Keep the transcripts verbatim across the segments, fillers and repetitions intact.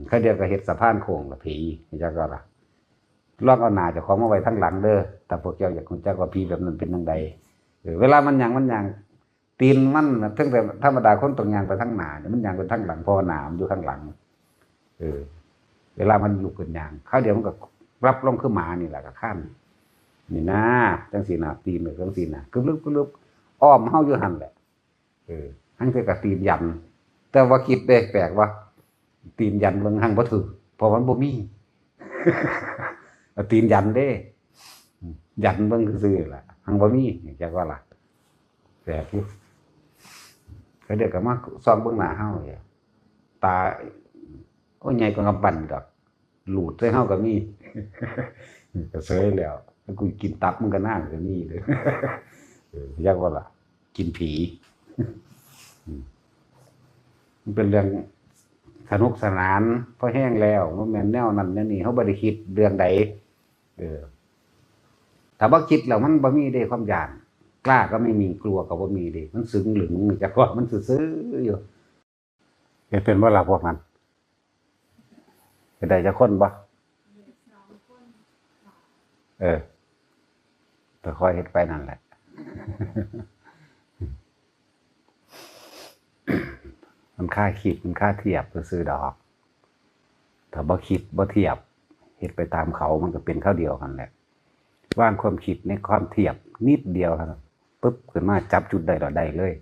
เขาเดียวก็เฮ็ดสะพานโค้งละผี จักก็ละ ลองเอาหน้าเจ้าของมาไว้ทางหลังเด้อ ถ้าพวกเจ้าอยากรู้จักว่าผีแบบนั้นเป็นจั่งใด เออ เวลามันย่าง มันย่าง ตีนมันน่ะ ตั้งแต่ธรรมดาคนต้องย่างไปทางหน้าเนี่ย มันย่างไปทางหลัง เพราะว่าหน้ามันอยู่ข้างหลัง เออ เวลามันลุกขึ้นย่าง คราวเดียวมันก็ปรับลงคือหมานี่แหละ ก็คลาน นี่นะ จั่งซี้นะ ตีนมันจั่งซี้นะ กึบลึบ กึบลึบ อ้อมเฮาอยู่หั่นแหละ เออ หั้งแต่ก็ตีนยัน แต่ว่าคิดเด้ แปลกว่า ตีนยันเบิ่งหั้งบ่ถืก เพราะมันบ่มี เอาตีนยันเด้ ยันเบิ่งซื่อๆล่ะ หั้งบ่มี จักว่าล่ะ แปลกอยู่ เขาเดียวก็มาส่องเบิ่งหน้าเฮาเนี่ย ตา โอ้ย ใหญ่กว่ากำปั้นดอก หลูดใส่เฮาก็มี ก็เสยแล้ว แล้วกูกินตับมึงก็น่าก็มีเลย เออ จักว่าล่ะ กินผี อืม มันเป็นเรื่องสนุกสนาน พอแฮงแล้ว บ่แม่นแนวนั้นแนวนี้ เฮาบ่ได้คิดเรื่องใด เออ ถ้าบ่คิดแล้วมันบ่มีเด้ความย้าน กล้าก็ไม่มี กลัวก็บ่มีเด้ มันสึงหลึง จักว่ามันซื่อๆอยู่ เฮ็ดเป็นบ่ล่ะพวกนั้น เฮ็ดได้จักคนบ่ เออ ก็ค่อยเฮ็ดไปนั่นแหละ มันค่าคิด มันค่าเทียบซื่อๆดอก ถ้าบ่คิดบ่เทียบ เฮ็ดไปตามเขา มันก็เป็นคราวเดียวกันแหละ วางความคิดในความเทียบนิดเดียวเท่านั้น ปึ๊บ ขึ้นมาจับจุดได้แล้วได้เลย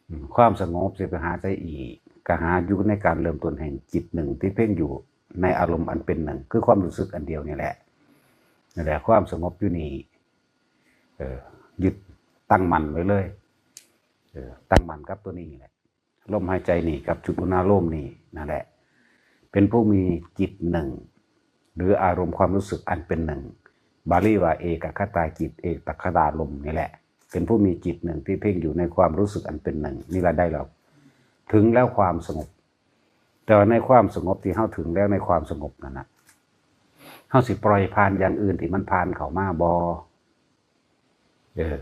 อืม ความสงบสิไปหาใสอีก ก็หาอยู่ในการเริ่มต้นแห่งจิตหนึ่งที่เพ่งอยู่ในอารมณ์อันเป็นหนึ่ง คือความรู้สึกอันเดียวนี่แหละ นั่นแหละ ความสงบอยู่นี่ เออ ยึดตั้งมั่นไว้เลย เออ ตั้งมั่นกับตัวนี้แหละ ลมหายใจนี่กับจุดอุณาโลมนี่ นั่นแหละ เป็นผู้มีจิตหนึ่ง หรืออารมณ์ความรู้สึกอันเป็นหนึ่ง บาลีว่าเอกคตาจิต เอกคตารมณ์นี่แหละ เป็นผู้มีจิตหนึ่งที่เพ่งอยู่ในความรู้สึกอันเป็นหนึ่ง นี่ละได้แล้ว ถึงแล้วความสงบ แต่ว่าในความสงบที่เฮาถึงแล้วในความสงบนั่นน่ะ เฮาสิปล่อยผ่านอย่างอื่นที่มันผ่านเข้ามาบ่ เออ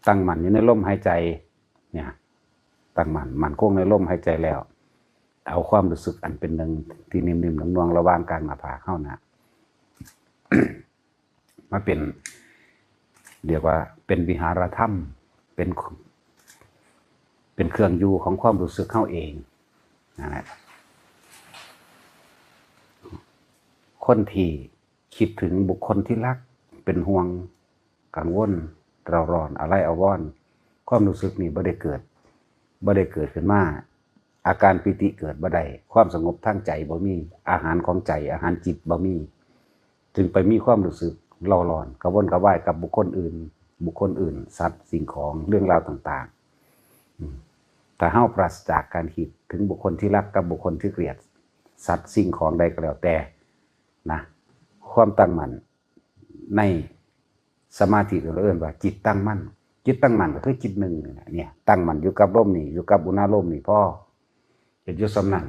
ตั้งมั่นอยู่ในลมหายใจ เนี่ย ตั้งมั่น มั่นคงในลมหายใจแล้ว เอาความรู้สึกอันเป็นหนึ่งที่นิ่มๆนวลๆระหว่างกลางหน้าผากเฮาน่ะ มาเป็น เรียกว่าเป็นวิหารธรรม เป็น เป็นเครื่องอยู่ของความรู้สึกเฮาเอง นั่นแหละ คนที่คิดถึงบุคคลที่รัก เป็นห่วง กังวล เร่าร้อน อาลัยอาวรณ์ ความรู้สึกนี่บ่ได้เกิด บ่ได้เกิดขึ้นมา อาการปีติเกิดบ่ได้ ความสงบทางใจบ่มี อาหารของใจ อาหารจิตบ่มี จึงไปมีความรู้สึกเร่าร้อน กระวนกระวายกับบุคคลอื่น บุคคลอื่น สัตว์ สิ่งของ เรื่องราวต่างๆ อืม ถ้าเฮาปราศจากการคิดถึงบุคคลที่รักกับบุคคลที่เกลียด สัตว์ สิ่งของใดก็แล้วแต่นะ ความตั้งมั่นในสมาธิเราเอิ้นว่าจิตตั้งมั่น จิตตั้งมั่นก็คือจิตหนึ่งนี่แหละ เนี่ย ตั้งมั่นอยู่กับลมนี่ อยู่กับอุณาโลมนี่พอ เฮ็ดอยู่ส่ำนั้น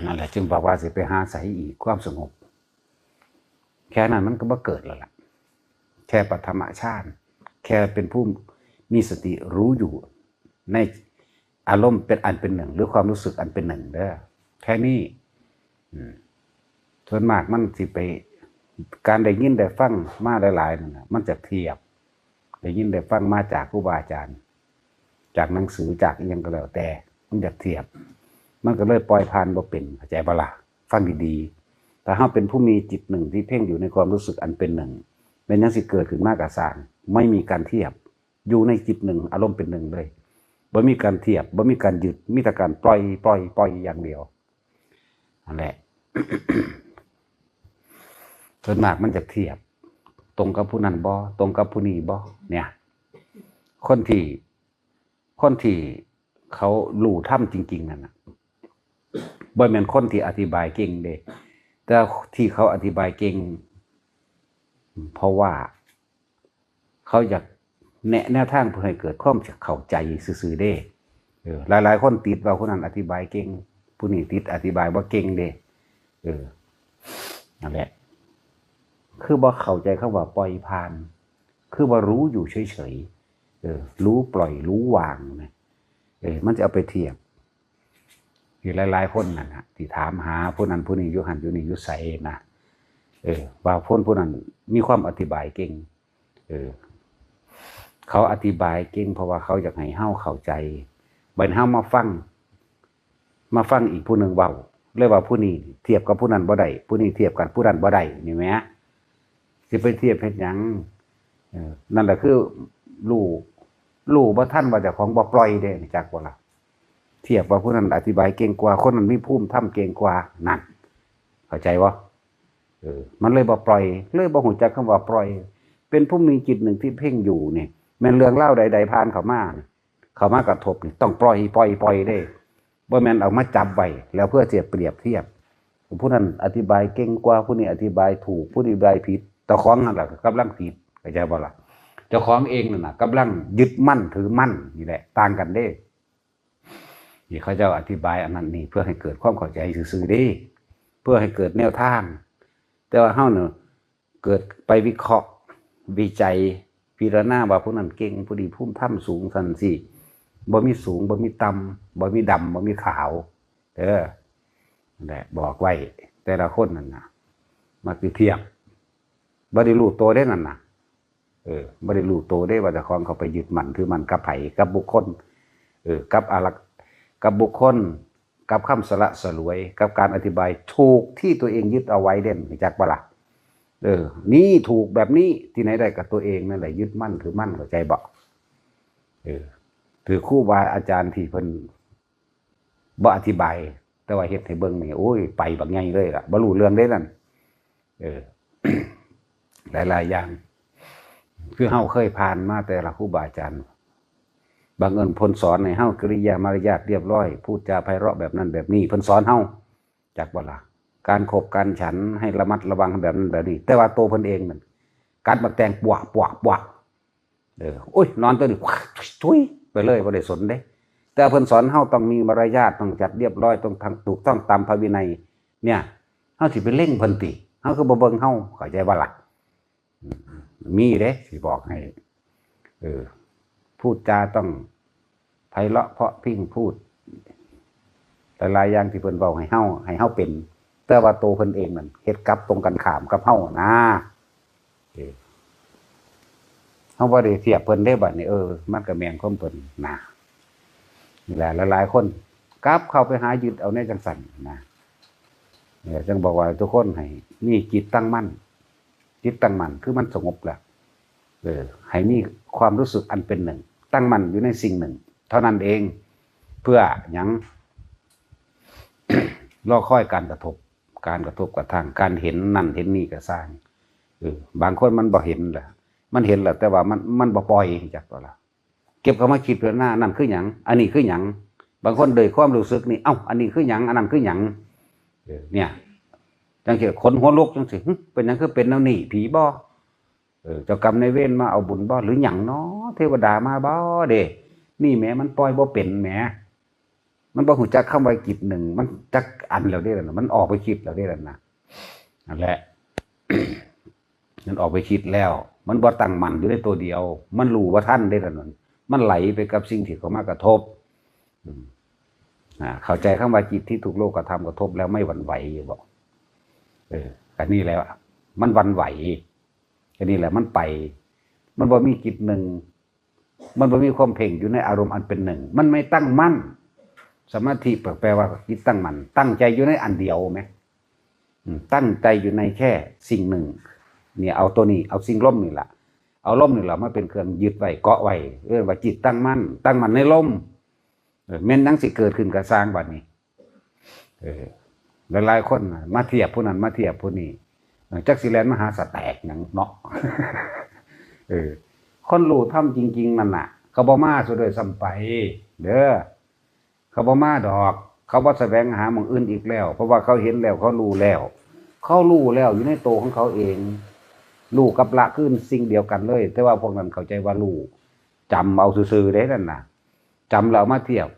นั่นแหละ จึงบอกว่าสิไปหาใสอีก ความสงบ แค่นั้นมันก็บ่เกิดแล้วล่ะ แค่ปฐมฌาน แค่เป็นผู้มีสติรู้อยู่ในอารมณ์เป็นอันเป็นหนึ่ง หรือความรู้สึกอันเป็นหนึ่งเด้อ แค่นี้ อืม ส่วนมากมันสิไป การได้ยินได้ฟังมาหลายๆนั่นน่ะ มันจะเทียบ ได้ยินได้ฟังมาจากครูบาอาจารย์ จากหนังสือ จากอิหยังก็แล้วแต่ มันอยากเทียบ มันก็เลยปล่อยผ่านบ่เป็น เข้าใจบ่ล่ะ ฟังดีๆ ถ้าเฮาเป็นผู้มีจิตหนึ่งที่เพ่งอยู่ในความรู้สึกอันเป็นหนึ่ง แม่นหยังสิเกิดขึ้นมาก็ซ่าง ไม่มีการเทียบ อยู่ในจิตหนึ่ง อารมณ์เป็นหนึ่งเลย บ่มีการเทียบ บ่มีการยึด มีแต่การปล่อย ปล่อย ปล่อยอย่างเดียว นั่นแหละ ส่วนมากมันจะเทียบ ตรงกับผู้นั้นบ่ ตรงกับผู้นี้บ่ เนี่ย คนที่ คนที่เขารู้ธรรมจริงๆนั่นน่ะ บ่แม่นคนที่อธิบายเก่งเด้ แต่ที่เขาอธิบายเก่ง เพราะว่าเขาอยากแนะแนวทางเพื่อให้เกิดความเข้าใจซื่อๆเด้ เออ หลายๆคนติดว่าผู้นั้นอธิบายเก่ง ผู้นี้ติดอธิบายบ่เก่งเด้ เออ นั่นแหละ คือบ่เข้าใจคำว่าปล่อยผ่าน คือบ่รู้อยู่เฉยๆ เออ รู้ปล่อย รู้วางนะ เออ มันจะเอาไปเทียบ ที่หลายๆคนนั่นนะที่ถามหาผู้นั้นผู้นี้อยู่หั่นอยู่นี่อยู่ไสนะ เออ ว่าคนผู้นั้นมีความอธิบายเก่ง เออ เขาอธิบายเก่งเพราะว่าเขาอยากให้เฮาเข้าใจ บัดเฮามาฟัง มาฟังอีกผู้หนึ่งเว้า เลยว่าผู้นี้เทียบกับผู้นั้นบ่ได้ ผู้นี้เทียบกับผู้นั้นบ่ได้ นี่แหม สิไปเทียบเฮ็ดหยัง เออ นั่นแหละคือรู้ รู้บ่ทันว่าเจ้าของบ่ปล่อยเด้ จักบ่ล่ะ เทียบว่าผู้นั้นอธิบายเก่งกว่า คนนั้นมีภูมิธรรมเก่งกว่า นั่น เข้าใจบ่ เออ มันเลยบ่ปล่อย เลยบ่ฮู้จักคำว่าปล่อย เป็นผู้มีจิตหนึ่งที่เพ่งอยู่นี่ แม่นเรื่องราวใดๆผ่านเข้ามานี่ เข้ามากระทบนี่ต้องปล่อย ปล่อย ปล่อยเด้ บ่แม่นเอามาจับไว้แล้วเพื่อจะเปรียบเทียบ ผู้นั้นอธิบายเก่งกว่า ผู้นี้อธิบายถูก ผู้นี้อธิบายผิด เจ้าของนั่นแหละกำลังผิด เข้าใจบ่ล่ะ เจ้าของเองนั่นน่ะกำลังยึดมั่นถือมั่นนี่แหละ ต่างกันเด้ นี่เขาเจ้าอธิบายอันนั้นนี่เพื่อให้เกิดความเข้าใจซื่อๆเด้ เพื่อให้เกิดแนวทาง แต่ว่าเฮาเนี่ยเกิดไปวิเคราะห์ วิจัย พิจารณาว่าผู้นั้นเก่ง ผู้นี้ภูมิธรรมสูง ซั่นสิ บ่มีสูง บ่มีต่ำ บ่มีดำ บ่มีขาว เออ นั่นแหละ บอกไว้ แต่ละคนนั่นน่ะ มักสิเทียบ บ่ได้รู้ตัวเด้นั่นน่ะ เออ บ่ได้รู้ตัวเด้ว่าเจ้าของเขาไปยึดมั่นถือมั่นกับไผ กับบุคคล เออ กับอารัก กับบุคคล กับคำสละสลวย กับการอธิบายถูกที่ตัวเองยึดเอาไว้เด่น รู้จักบ่ล่ะ เออ นี่ถูกแบบนี้ ที่ไหนได้กับตัวเองนั่นแหละ ยึดมั่นถือมั่น เข้าใจบ่ เออ ถือครูบาอาจารย์ที่เพิ่นบ่อธิบาย แต่ว่าเฮ็ดให้เบิ่งนี่ โอ้ย ไปบักใหญ่เลยล่ะ บ่รู้เรื่องเด้นั่น เออ หลายๆอย่าง คือเฮาเคยผ่านมาแต่ละครูบาอาจารย์ บังเอิญเพิ่นสอนให้เฮากิริยามารยาทเรียบร้อย พูดจาไพเราะแบบนั้นแบบนี้ เพิ่นสอนเฮา จักบ่ล่ะ การขบการฉันให้ระมัดระวังแบบนั้นแบบนี้ แต่ว่าตัวเพิ่นเองนั่น กัดบักแตงปวก ปวก ปวก เออ โอ้ย นอนตัวนี้ ทุย ไปเลย บ่ได้สนเด้ แต่เพิ่นสอนเฮาต้องมีมารยาท ต้องจัดเรียบร้อย ต้องทำถูกต้องตามพระวินัย เนี่ย เฮาสิไปเล็งเพิ่นติ เฮาคือบ่เบิ่งเฮา เข้าใจบ่ล่ะ อืม มีเด้ สิบอกให้ เออ พูดจาต้องไพเราะเพราะพริ้งพูด หลายๆอย่างที่เพิ่นเว้าให้เฮา ให้เฮาเป็น แต่ว่าตัวเพิ่นเองนั่นเฮ็ดกลับตรงกันข้ามกับเฮานะ เออ เฮาบ่ได้เทียบเพิ่นเด้บัดนี้ เออ มันก็แม่นความเพิ่นนะ นี่แหละ หลายๆคนกลับเข้าไปหายึดเอาแนวจังซั่นนะ เนี่ย จังบอกว่าทุกคนให้มีจิตตั้งมั่น จิตตั้งมั่นคือมันสงบแล้ว เออ ให้มีความรู้สึกอันเป็นหนึ่ง ตั้งมั่นอยู่ในสิ่งหนึ่ง เท่านั้นเอง เพื่อหยัง รอคอยการกระทบ การกระทบกระทั่ง การเห็นนั่นเห็นนี่ก็ซ่าง เออ บางคนมันบ่เห็นล่ะ มันเห็นแล้วแต่ว่ามัน มันบ่ปล่อย จักตัวละ เก็บเข้ามาคิดพิจารณา นั่นคือหยัง อันนี้คือหยัง บางคนโดยความรู้สึกนี่ เอ้า อันนี้คือหยัง อันนั้นคือหยัง เออ เนี่ย จังซี่ ขนหัวลุกจังซี่ หึ เป็นหยังคือเป็นแนวนี้ ผีบ่ เออ เจ้ากรรมนายเวรมาเอาบุญบ่ หรือหยังน้อ เทวดามาบ่เด้ นี่แหม มันปล่อยบ่เป็นแหม มันบ่ฮู้จักคำว่าจิตหนึ่ง มันจักอันแล้วเด้ล่ะ มันออกไปคิดแล้วเด้ล่ะนะ นั่นแหละ มันออกไปคิดแล้ว มันบ่ตั้งมั่นอยู่ในตัวเดียว มันรู้บ่ทันเด้ล่ะนั่น มันไหลไปกับสิ่งที่เข้ามากระทบ อืม อ่า เข้าใจคำว่าจิตที่ถูกโลกธรรมกระทบแล้วไม่หวั่นไหวอยู่บ่ เออ อันนี้แหละ มันหวั่นไหว อันนี้แหละ มันไป มันบ่มีจิตหนึ่ง มันบ่มีความเพ่งอยู่ในอารมณ์อันเป็นหนึ่ง มันไม่ตั้งมั่น สมาธิแปลว่าจิตตั้งมั่น ตั้งใจอยู่ในอันเดียวแหม อืม ตั้งใจอยู่ในแค่สิ่งหนึ่ง เนี่ย เอาตัวนี้ เอาสิ่งลมนี่ล่ะ เอาลมนี่ล่ะมาเป็นเครื่องยึดไว้ เกาะไว้ เอิ้นว่าจิตตั้งมั่น ตั้งมั่นในลม เออ แม่นหยังสิเกิดขึ้นก็ซ่างบัดนี้ เออ หลายๆคนน่ะ มาเทียบผู้นั้น มาเทียบผู้นี้ เออ จักสิแล่นมาหาสแต็กหยังเนาะ เออ คนรู้ธรรมจริงๆนั่นน่ะ เขาบ่มาซะด้วยซ้ำไป เด้อ เขาบ่มาดอก เขาบ่แสวงหาหม่องอื่นอีกแล้ว เพราะว่าเขาเห็นแล้ว เขารู้แล้ว เขารู้แล้วอยู่ในตัวของเขาเอง รู้กับละคือสิ่งเดียวกันเลย แต่ว่าพวกนั้นเข้าใจว่ารู้ จำเอาซื่อๆเด้นั่นน่ะ จำแล้วเอามาเทียบ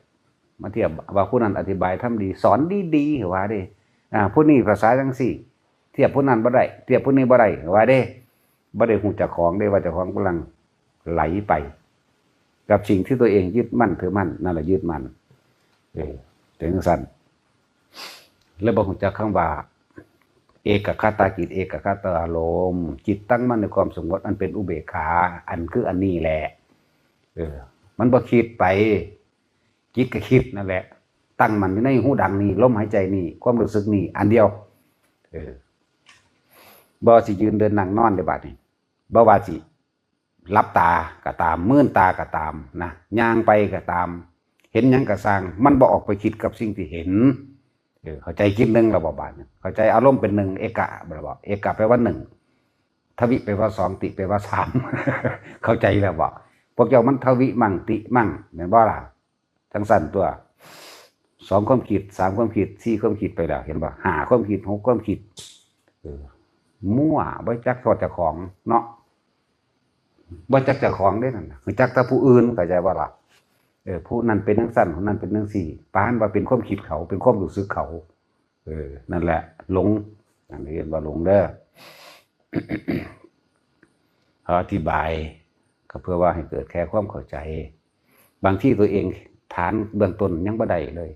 มาเทียบว่าผู้นั้นอธิบายธรรมดี สอนดีๆ ว่าเด้ อ่า ผู้นี้ภาษาจังซี่ เทียบผู้นั้นบ่ได้ เทียบผู้นี้บ่ได้ ว่าเด้ บ่ได้ฮู้เจ้าของเด้ ว่าเจ้าของกำลังไหลไป กับสิ่งที่ตัวเองยึดมั่นถือมั่น นั่นแหละยึดมั่น เออ ถึงซั่น เลยบ่ฮู้จักคำว่า เอกคตาจิต เอกคตารมณ์ จิตตั้งมั่นในความสงบอันเป็นอุเบกขา อันคืออันนี้แหละ เออ มันบ่คิดไป จิตก็คิดนั่นแหละ ตั้งมั่นอยู่ในหูดังนี่ ลมหายใจนี่ ความรู้สึกนี่ อันเดียว เออ บ่สิยืนเดินนั่งนอนได้บาดนี้ บ่ว่าสิหลับตาก็ตาม มืนตาก็ตามนะ ย่างไปก็ตาม เห็นหยังก็ซ่าง มันบ่ออกไปคิดกับสิ่งที่เห็น เออ เข้าใจจิตหนึ่งแล้วบ่บาดนี้ เข้าใจอารมณ์เป็นหนึ่ง เอกะบ่ล่ะบ่ เอกะแปลว่าหนึ่ง ทวิแปลว่าสอง ติแปลว่าสาม เข้าใจแล้วบ่ พวกเจ้ามันทวิมั่งติมั่ง แม่นบ่ล่ะ จั่งซั่นตัว สองความคิด สามความคิด สี่ความคิดไปแล้ว เห็นบ่ ห้าความคิด หกความคิด เออ มั่ว บ่จักฮอดเจ้าของเนาะ บ่จักเจ้าของเด้นั่นน่ะ รู้จักแต่ผู้อื่น เข้าใจบ่ล่ะ เออ ผู้นั้นเป็นจั่งซั่น ผู้นั้นเป็นจั่งซี่ ปานว่าเป็นความคิดเขา เป็นความรู้สึกเขา เออ นั่นแหละ หลง นั่นเรียกว่าหลงเด้อ เขาอธิบาย ก็เพื่อว่าให้เกิดแค่ความเข้าใจ บางทีตัวเองฐานเบื้องต้นยังบ่ได้เลย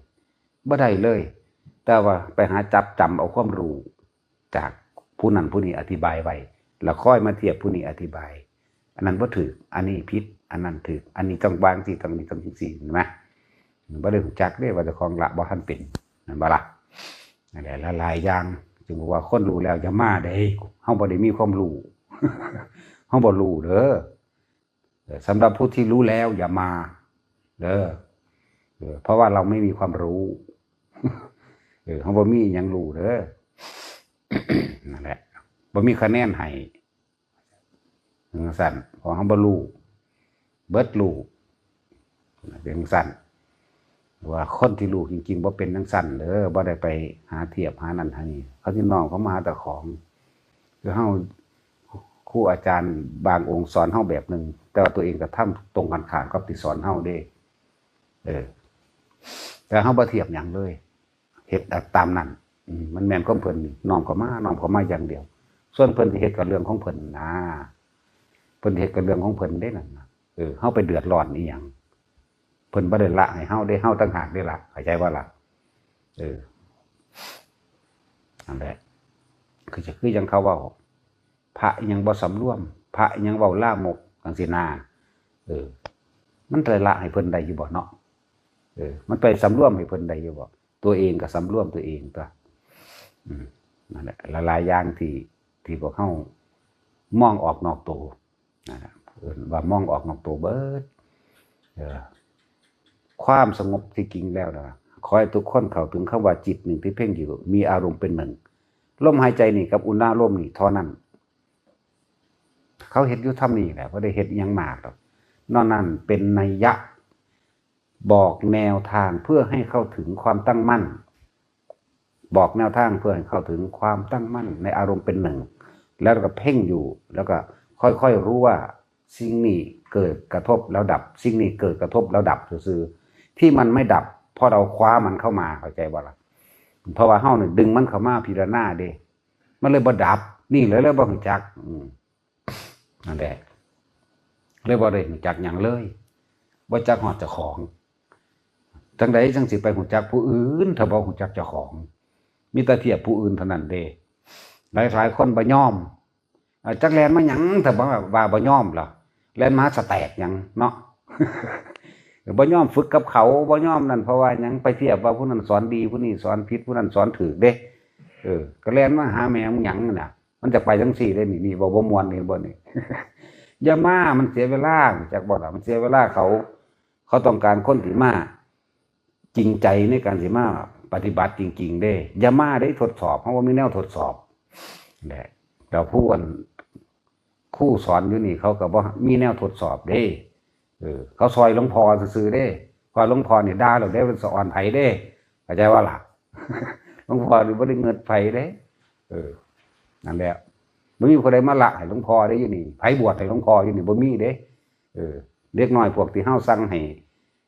บ่ได้เลย แต่ว่าไปหาจับจำเอาความรู้จากผู้นั้นผู้นี้อธิบายไว้ แล้วค่อยมาเทียบผู้นี้อธิบาย อันนั้นบ่ถูก อันนี้ผิด อันนั้นถูก อันนี้ต้องวางสิ ต้องนี้ต้องจั่งซี่ เห็นไหม บ่ได้รู้จักเด้ว่าเจ้าของละบ่ทันเป็น แม่นบ่ล่ะ นั่นแหละ หลายๆอย่าง จึงบอกว่าคนรู้แล้วอย่ามาเด้ เฮาบ่ได้มีความรู้ เฮาบ่รู้เด้อ เออ สำหรับผู้ที่รู้แล้วอย่ามาเด้อ เออ เพราะว่าเราไม่มีความรู้ เออ เฮาบ่มีอิหยังรู้เด้อ นั่นแหละ บ่มีคะแนนให้ จั่งซั่น เพราะเฮาบ่รู้ เบิดรู้ เป็นจั่งซั่น ว่าคนที่รู้จริงๆ บ่เป็นจั่งซั่นเด้อ บ่ได้ไปหาเทียบหานั่นหานี่ เขาสิน้อมเข้ามาหาเจ้าของ คือเฮา ครูอาจารย์บางองค์สอนเฮาแบบหนึ่ง แต่ว่าตัวเองกระทำตรงกันข้ามกับที่สอนเฮาเด้ เออ แต่เฮาบ่เทียบหยังเลย เฮ็ดเอาตามนั้น อืม มันแม่นของเพิ่นนี่ น้อมเข้ามา น้อมเข้ามาอย่างเดียว ส่วนเพิ่นสิเฮ็ดก็เรื่องของเพิ่นนะ เพิ่นสิเฮ็ดก็เรื่องของเพิ่นเด้นั่นน่ะ เออ เฮาไปเดือดร้อนอีหยัง เพิ่นบ่ได้ละให้เฮาเด้ เฮาต่างหากเด้ละ เข้าใจบ่ล่ะ เออ นั่นแหละ คือจะ คือจั่งเขาเว้า พระอิหยังบ่สำรวม พระอิหยังเว้าลามกจั่งซี้นา เออ มันไปละให้เพิ่นได้อยู่บ่เนาะ เออ มันไปสำรวมให้เพิ่นได้อยู่บ่ ตัวเองก็สำรวมตัวเองตั๊ว อืม นั่นแหละ หลายๆอย่างที่ ที่พวกเฮามองออกนอกตัว นะครับ เอิ้นว่ามองออกนอกตัวเบิด เออ ความสงบที่จริงแล้วนะ ขอให้ทุกคนเข้าถึงคำว่าจิตหนึ่งที่เพ่งอยู่ มีอารมณ์เป็นหนึ่ง ลมหายใจนี่กับอุณาโลมนี่เท่านั้น เขาเฮ็ดอยู่ทำนี่แหละ บ่ได้เฮ็ดอิหยังมากดอก นอกนั้นเป็นนัยยะ บอกแนวทางเพื่อให้เข้าถึงความตั้งมั่น บอกแนวทางเพื่อให้เข้าถึงความตั้งมั่นในอารมณ์เป็นหนึ่ง แล้วก็เพ่งอยู่ แล้วก็ค่อยๆรู้ว่าสิ่งนี้เกิดกระทบแล้วดับ สิ่งนี้เกิดกระทบแล้วดับซื่อๆ ที่มันไม่ดับ เพราะเราคว้ามันเข้ามา เข้าใจบ่ล่ะ เพราะว่าเฮานี่ดึงมันเข้ามาพิจารณาเด้ มันเลยบ่ดับ นี่เลยเลยบ่รู้จัก อืม นั่นแหละ เลยบ่ได้รู้จักหยังเลย บ่จักฮอดเจ้าของ จั่งใดจั่งสิไปรู้จักผู้อื่น ถ้าบ่รู้จักเจ้าของ มีแต่เทียบผู้อื่นเท่านั้นเด้ หลายๆคนบ่ยอม อ่า จักแล่นมาหยัง ถ้าบ่ว่าบ่ยอมล่ะ แล่นมาสแต็กหยังเนาะ บ่ยอมฝึกกับเขา บ่ยอมนั่น เพราะว่าหยัง ไปเทียบว่าผู้นั้นสอนดี ผู้นี้สอนผิด ผู้นั้นสอนถูกเด้ เออ ก็แล่นมาหาแม่มึงหยังนั่นน่ะ มันจะไปจั่งซี่เด้นี่ นี่เว้าบ่ม่วนนี่บ่นี่ อย่ามา มันเสียเวลา จักบ่ล่ะ มันเสียเวลาเขา เขาต้องการคนที่มาจริงใจในการสิมาปฏิบัติจริงๆเด้ อย่ามาเด้ทดสอบ เฮาบ่มีแนวทดสอบ แหละ แล้วผู้อัน ครูสอนอยู่นี่เขาก็บ่มีแนวทดสอบเด้ เออ เขาซอยหลวงพ่อซื่อๆเด้ เพราะหลวงพ่อนี่ด่าแล้วเด้ มันสะออนไผเด้ เข้าใจบ่ล่ะ หลวงพ่อนี่บ่ได้เงิดไผเด้ เออ นั่นแหละ บ่มีผู้ใดมาละให้หลวงพ่อเด้อยู่นี่ ไผบวชให้หลวงพ่ออยู่นี่บ่มีเด้ เออ เด็กน้อยพวกที่เฮาสั่งให้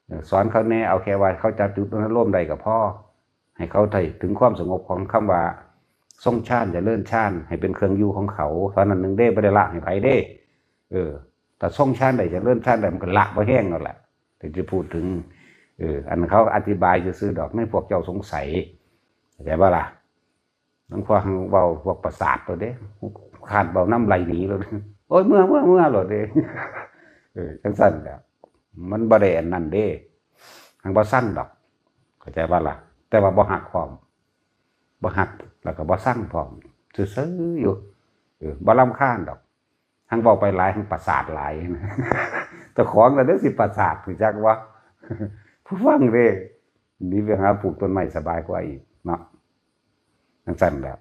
เออ สอนเขาแหน่ เอาแค่ว่าเขาจับจุดอารมณ์ได้ก็พอ ให้เขาได้ถึงความสงบของคำว่าทรงฌาน เจริญฌาน ให้เป็นเครื่องอยู่ของเขา เท่านั้นหนึ่งเด้ บ่ได้ละให้ไผเด้ เออ ถ้าทรงฌานได้ เจริญฌานได้ มันก็ละบ่แฮงแล้วแหละ แต่จะพูดถึง เออ อันเขาอธิบายซื่อๆดอก ให้พวกเจ้าสงสัย เข้าใจบ่ล่ะ? หลวงพ่อหั้งเว้าพวกประสาทโลดเด้ คร้านเว้านำไล่หนีโลด โอ้ย เมือ เมือ เมือโลดเด้ เออ จั่งซั้นแหละ มันบ่ได้อันนั้นเด้ หั้งบ่ซังดอก เข้าใจบ่ล่ะ? แต่ว่าบ่ฮักพร้อม บ่ฮักแล้วก็บ่ซังพร้อม ซื่อๆอยู่ เออ บ่รำคาญดอก หั้งเว้าไปหลาย หั้งประสาทหลาย เจ้าของน่ะเด้อสิประสาท รู้จักบ่? ผู้ฟังเด้ หนีไปหาปลูกต้นไม้สบายกว่าอีกเนาะ จั่งซั้นแหละ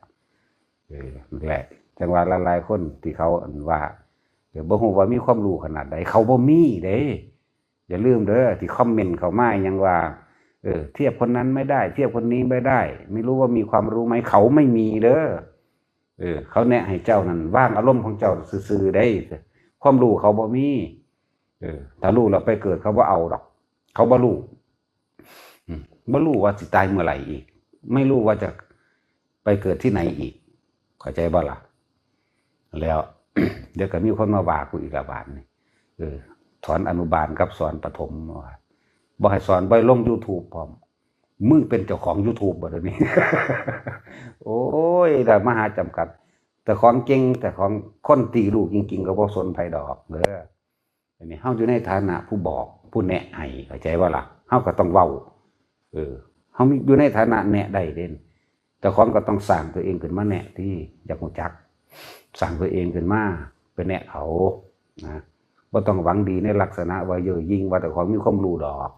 เออ นั่นแหละ จั่งว่าหลายๆคนที่เขาอันว่า เออ บ่ฮู้ว่ามีความรู้ขนาดใด เขาบ่มีเด้ อย่าลืมเด้อ ที่คอมเมนต์เข้ามาหยังว่า เออ เทียบคนนั้นไม่ได้ เทียบคนนี้ไม่ได้ ไม่รู้ว่ามีความรู้ไหม เขาไม่มีเด้อ เออ เขาแนะให้เจ้านั่น วางอารมณ์ของเจ้าซื่อๆได้ ความรู้เขาบ่มี เออ ถ้ารู้แล้วไปเกิด เขาบ่เอาดอก เขาบ่รู้ อืม บ่รู้ว่าสิตายเมื่อไหร่อีก ไม่รู้ว่าจะไปเกิดที่ไหนอีก เข้าใจบ่ล่ะ? แล้ว เดี๋ยวก็มีคนมาว่ากูอีกละบาดนี่ เออ สอนอนุบาลกับสอนประถมว่า บ่ให้สอน บ่ให้ลง YouTube พร้อม มึงเป็นเจ้าของ YouTube บ่เดี๋ยวนี้ โอ้ย ได้มหาจำกัด แต่ของเก่ง แต่ของคนตีลูกจริงๆ ก็บ่สนไผดอกเด้อ อันนี้เฮาอยู่ในฐานะผู้บอก ผู้แนะให้ เข้าใจบ่ล่ะ? เฮาก็ต้องเว้า เออ เฮามี อยู่ในฐานะแนะได้เด้ เจ้าของก็ต้องสร้างตัวเองขึ้นมาแนะติ อยากรู้จัก สร้างตัวเองขึ้นมา ไปแนะเขา นะ บ่ต้องหวังดีในลักษณะว่าเย่อหยิ่ง ว่าเจ้าของมีความรู้ดอก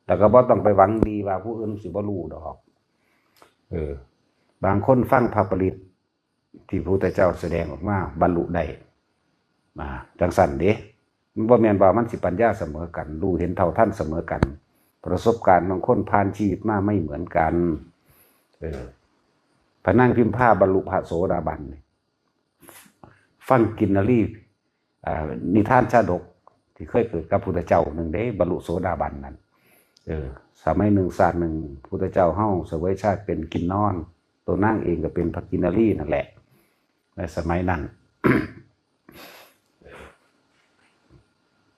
แล้วก็บ่ต้องไปหวังดีว่าผู้อื่นสิบ่รู้ดอก เออ บางคนฟังพระปริตร ที่พระพุทธเจ้าแสดงออกมา บรรลุได้ นะ จั่งซั้นเด้ มันบ่แม่นว่ามันสิปัญญาเสมอกัน รู้เห็นเท่าทันเสมอกัน ประสบการณ์บางคนผ่านชีวิตมาไม่เหมือนกัน เออ พระนางพิมพาบรรลุพระโสดาบันนี่ ฟังกินนรี อ่า นิทานชาดกที่เคยเกิดกับพุทธเจ้าหนึ่งเด้ บรรลุโสดาบันนั่น เออ สมัยหนึ่งชาติหนึ่ง พุทธเจ้าเฮาเสวยชาติเป็นกินนอน ตัวนางเองก็เป็นพระกินนรีนั่นแหละ ในสมัยนั้น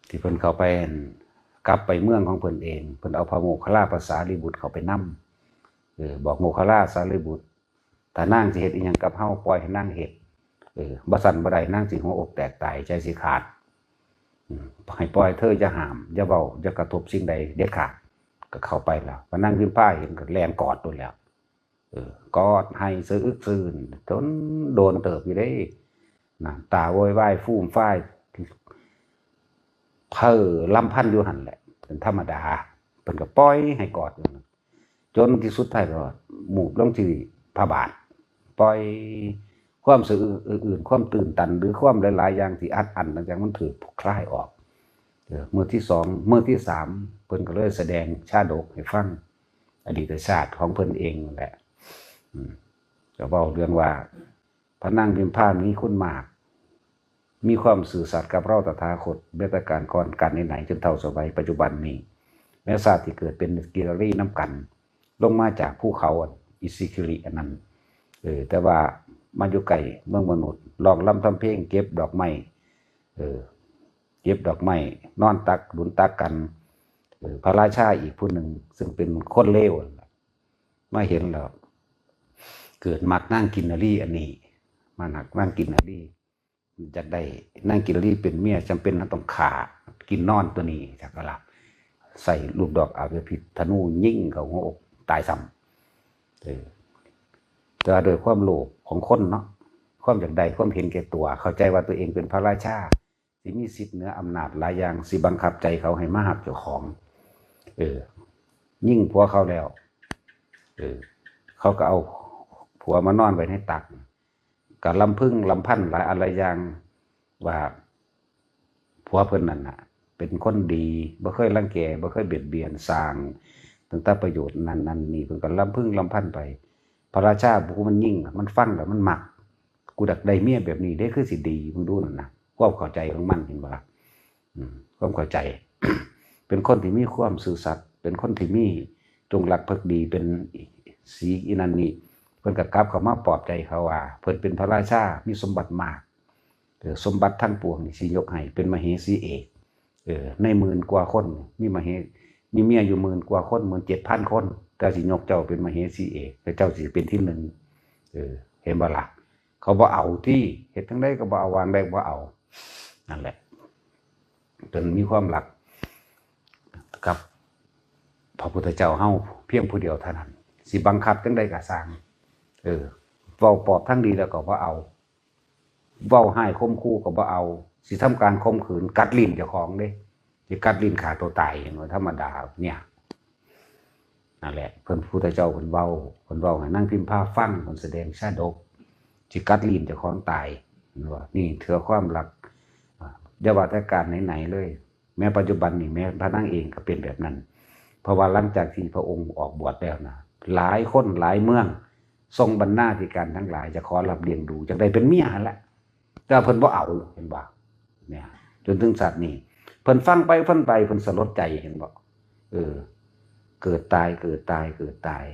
ที่เพิ่นเข้าไป กลับไปเมืองของเพิ่นเอง เพิ่นเอาพระโมคคัลลาพระสารีบุตรเข้าไปนำ เออ บอกโมคคัลลาสารีบุตร ถ้านางสิเฮ็ดอิหยังกับเฮา ปล่อยให้นางเฮ็ด เออ บ่ซั้นบ่ได้ นางสิหัวอกแตกตาย ใจสิขาด อืม ให้ปล่อยเธอ อย่าห้าม อย่าเว้า อย่ากระทบสิ่งใดเด็ดขาด ก็เข้าไปแล้ว พระนางพิมพาเห็นก็แล่นกอดโลดแล้ว เออ กอดไห้สะอึกสะอื้น จนโดนเติบอยู่เด้ น้ำตาโวยวายฟูมฟาย เพ้อรำพันอยู่หั่นแหละ เป็นธรรมดา เพิ่นก็ปล่อยให้กอดอยู่นั่น จนที่สุดท้ายก็หมูบลงที่พระบาท ปล่อยความสะอึกสะอื้น ความตื้นตัน หรือความหลายๆอย่างที่อัดอั้นต่างๆ มันถูกคลายออก เออ มื้อที่สอง มื้อที่สาม เพิ่นก็เลยแสดงชาดกให้ฟัง อดีตชาติของเพิ่นเองนั่นแหละ อืม ก็เว้าเรื่องว่า พระนางพิมพามีคุณมาก มีความซื่อสัตย์กับเราตถาคต เบญจกาลก่อนกาลไหนๆ จนเฒ่าสมัยปัจจุบันนี้ แม้ชาติที่เกิดเป็นกินนรีนำกัน ลงมาจากภูเขาอิสิคิริอันนั้น เออ แต่ว่ามาอยู่ใกล้เมืองมนุษย์ ร้องรำทำเพลง เก็บดอกไม้ เออ เก็บดอกไม้ นอนตักหนุนตักกัน เออ พระราชาอีกผู้หนึ่ง ซึ่งเป็นคนเลวนั่นล่ะ มาเห็นแล้ว เกิดมักนางกินนรีอันนี้ มาหักนางกินนรี อยากได้นางกินนรีเป็นเมีย จำเป็นต้องฆ่ากินนอนตัวนี้ จักกะละ ใส่ลูกดอกอาบยาพิษ ธนูยิงเข้าหัวอกตายซ้ำ เออ แต่ว่าด้วยความโลภของคนเนาะ ความอยากได้ ความเห็นแก่ตัว เข้าใจว่าตัวเองเป็นพระราชา สิมีสิทธิ์เหนืออำนาจหลายอย่าง สิบังคับใจเขาให้มาฮักเจ้าของ เออ ยิงผัวเขาแล้ว เออ เขาก็เอาผัวมานอนไว้ในตัก ก็รำพึงรำพันหลายอันหลายอย่าง ว่าผัวเพิ่นนั่นน่ะ เป็นคนดี บ่เคยรังแก บ่เคยเบียดเบียน สร้างตั้งแต่ประโยชน์นั่นนั่นนี่ เพิ่นก็รำพึงรำพันไป พระราชาผู้มันยิงน่ะ มันฟังแล้วมันมัก กูอยากได้เมียแบบนี้เด้ คือสิดี มึงดูนั่นนะ ความเข้าใจของมัน เห็นบ่ล่ะ? อืม ความเข้าใจ เป็นคนที่มีความซื่อสัตย์ เป็นคนที่มีจงรักภักดี เป็นสีอีนั่นนี่ เพิ่นก็กลับเข้ามาปลอบใจเขาว่า เพิ่นเป็นพระราชา มีสมบัติมาก เออ สมบัติทั้งปวงนี่สิยกให้ เป็นมเหสีเอก เออ ในหมื่นกว่าคน มีมเห มีเมียอยู่หมื่นกว่าคน หมื่นเจ็ดพันคน แ แต่สิยกเจ้าเป็นมเหสีเอก แต่เจ้าสิเป็นที่หนึ่ง เออ เห็นบ่ล่ะ เขาบ่เอาติ เฮ็ดจั่งใดก็บ่เอา วางได้บ่เอา นั่นแหละ จนมีความรักกับพระพุทธเจ้าเฮาเพียงผู้เดียวเท่านั้น สิบังคับจั่งใดก็ซ่าง เออ เว้าปอบทางดีแล้วก็บ่เอา เว้าร้ายข่มขู่ก็บ่เอา สิทำการข่มขืน กัดลิ้นเจ้าของเด้ สิกัดลิ้นฆ่าตัวตาย เห็นบ่ ธรรมดาเนี่ย นั่นแหละ เพิ่น พุทธเจ้าเพิ่นเว้า เพิ่นเว้าให้นางพิมพาฟัง เพิ่นแสดงชาดก สิกัดลิ้นเจ้าของตาย เห็นบ่ นี่เถือความรัก อ่า อย่าว่าแต่การไหนๆเลย แม้ปัจจุบันนี่ แม้พระนางเองก็เป็นแบบนั้น เพราะว่าหลังจากที่พระองค์ออกบวชแล้วนะ หลายคนหลายเมือง ส่งบรรณาธิการทั้งหลายจะขอรับเลี้ยงดู จักได้เป็นเมียหั่นแหละ แต่เพิ่นบ่เอา เห็นบ่ เนี่ย จนถึงชาตินี้ เพิ่นฟังไปฟังไป เพิ่นสลดใจ เห็นบ่ เออ เกิดตาย เกิดตาย เกิดตาย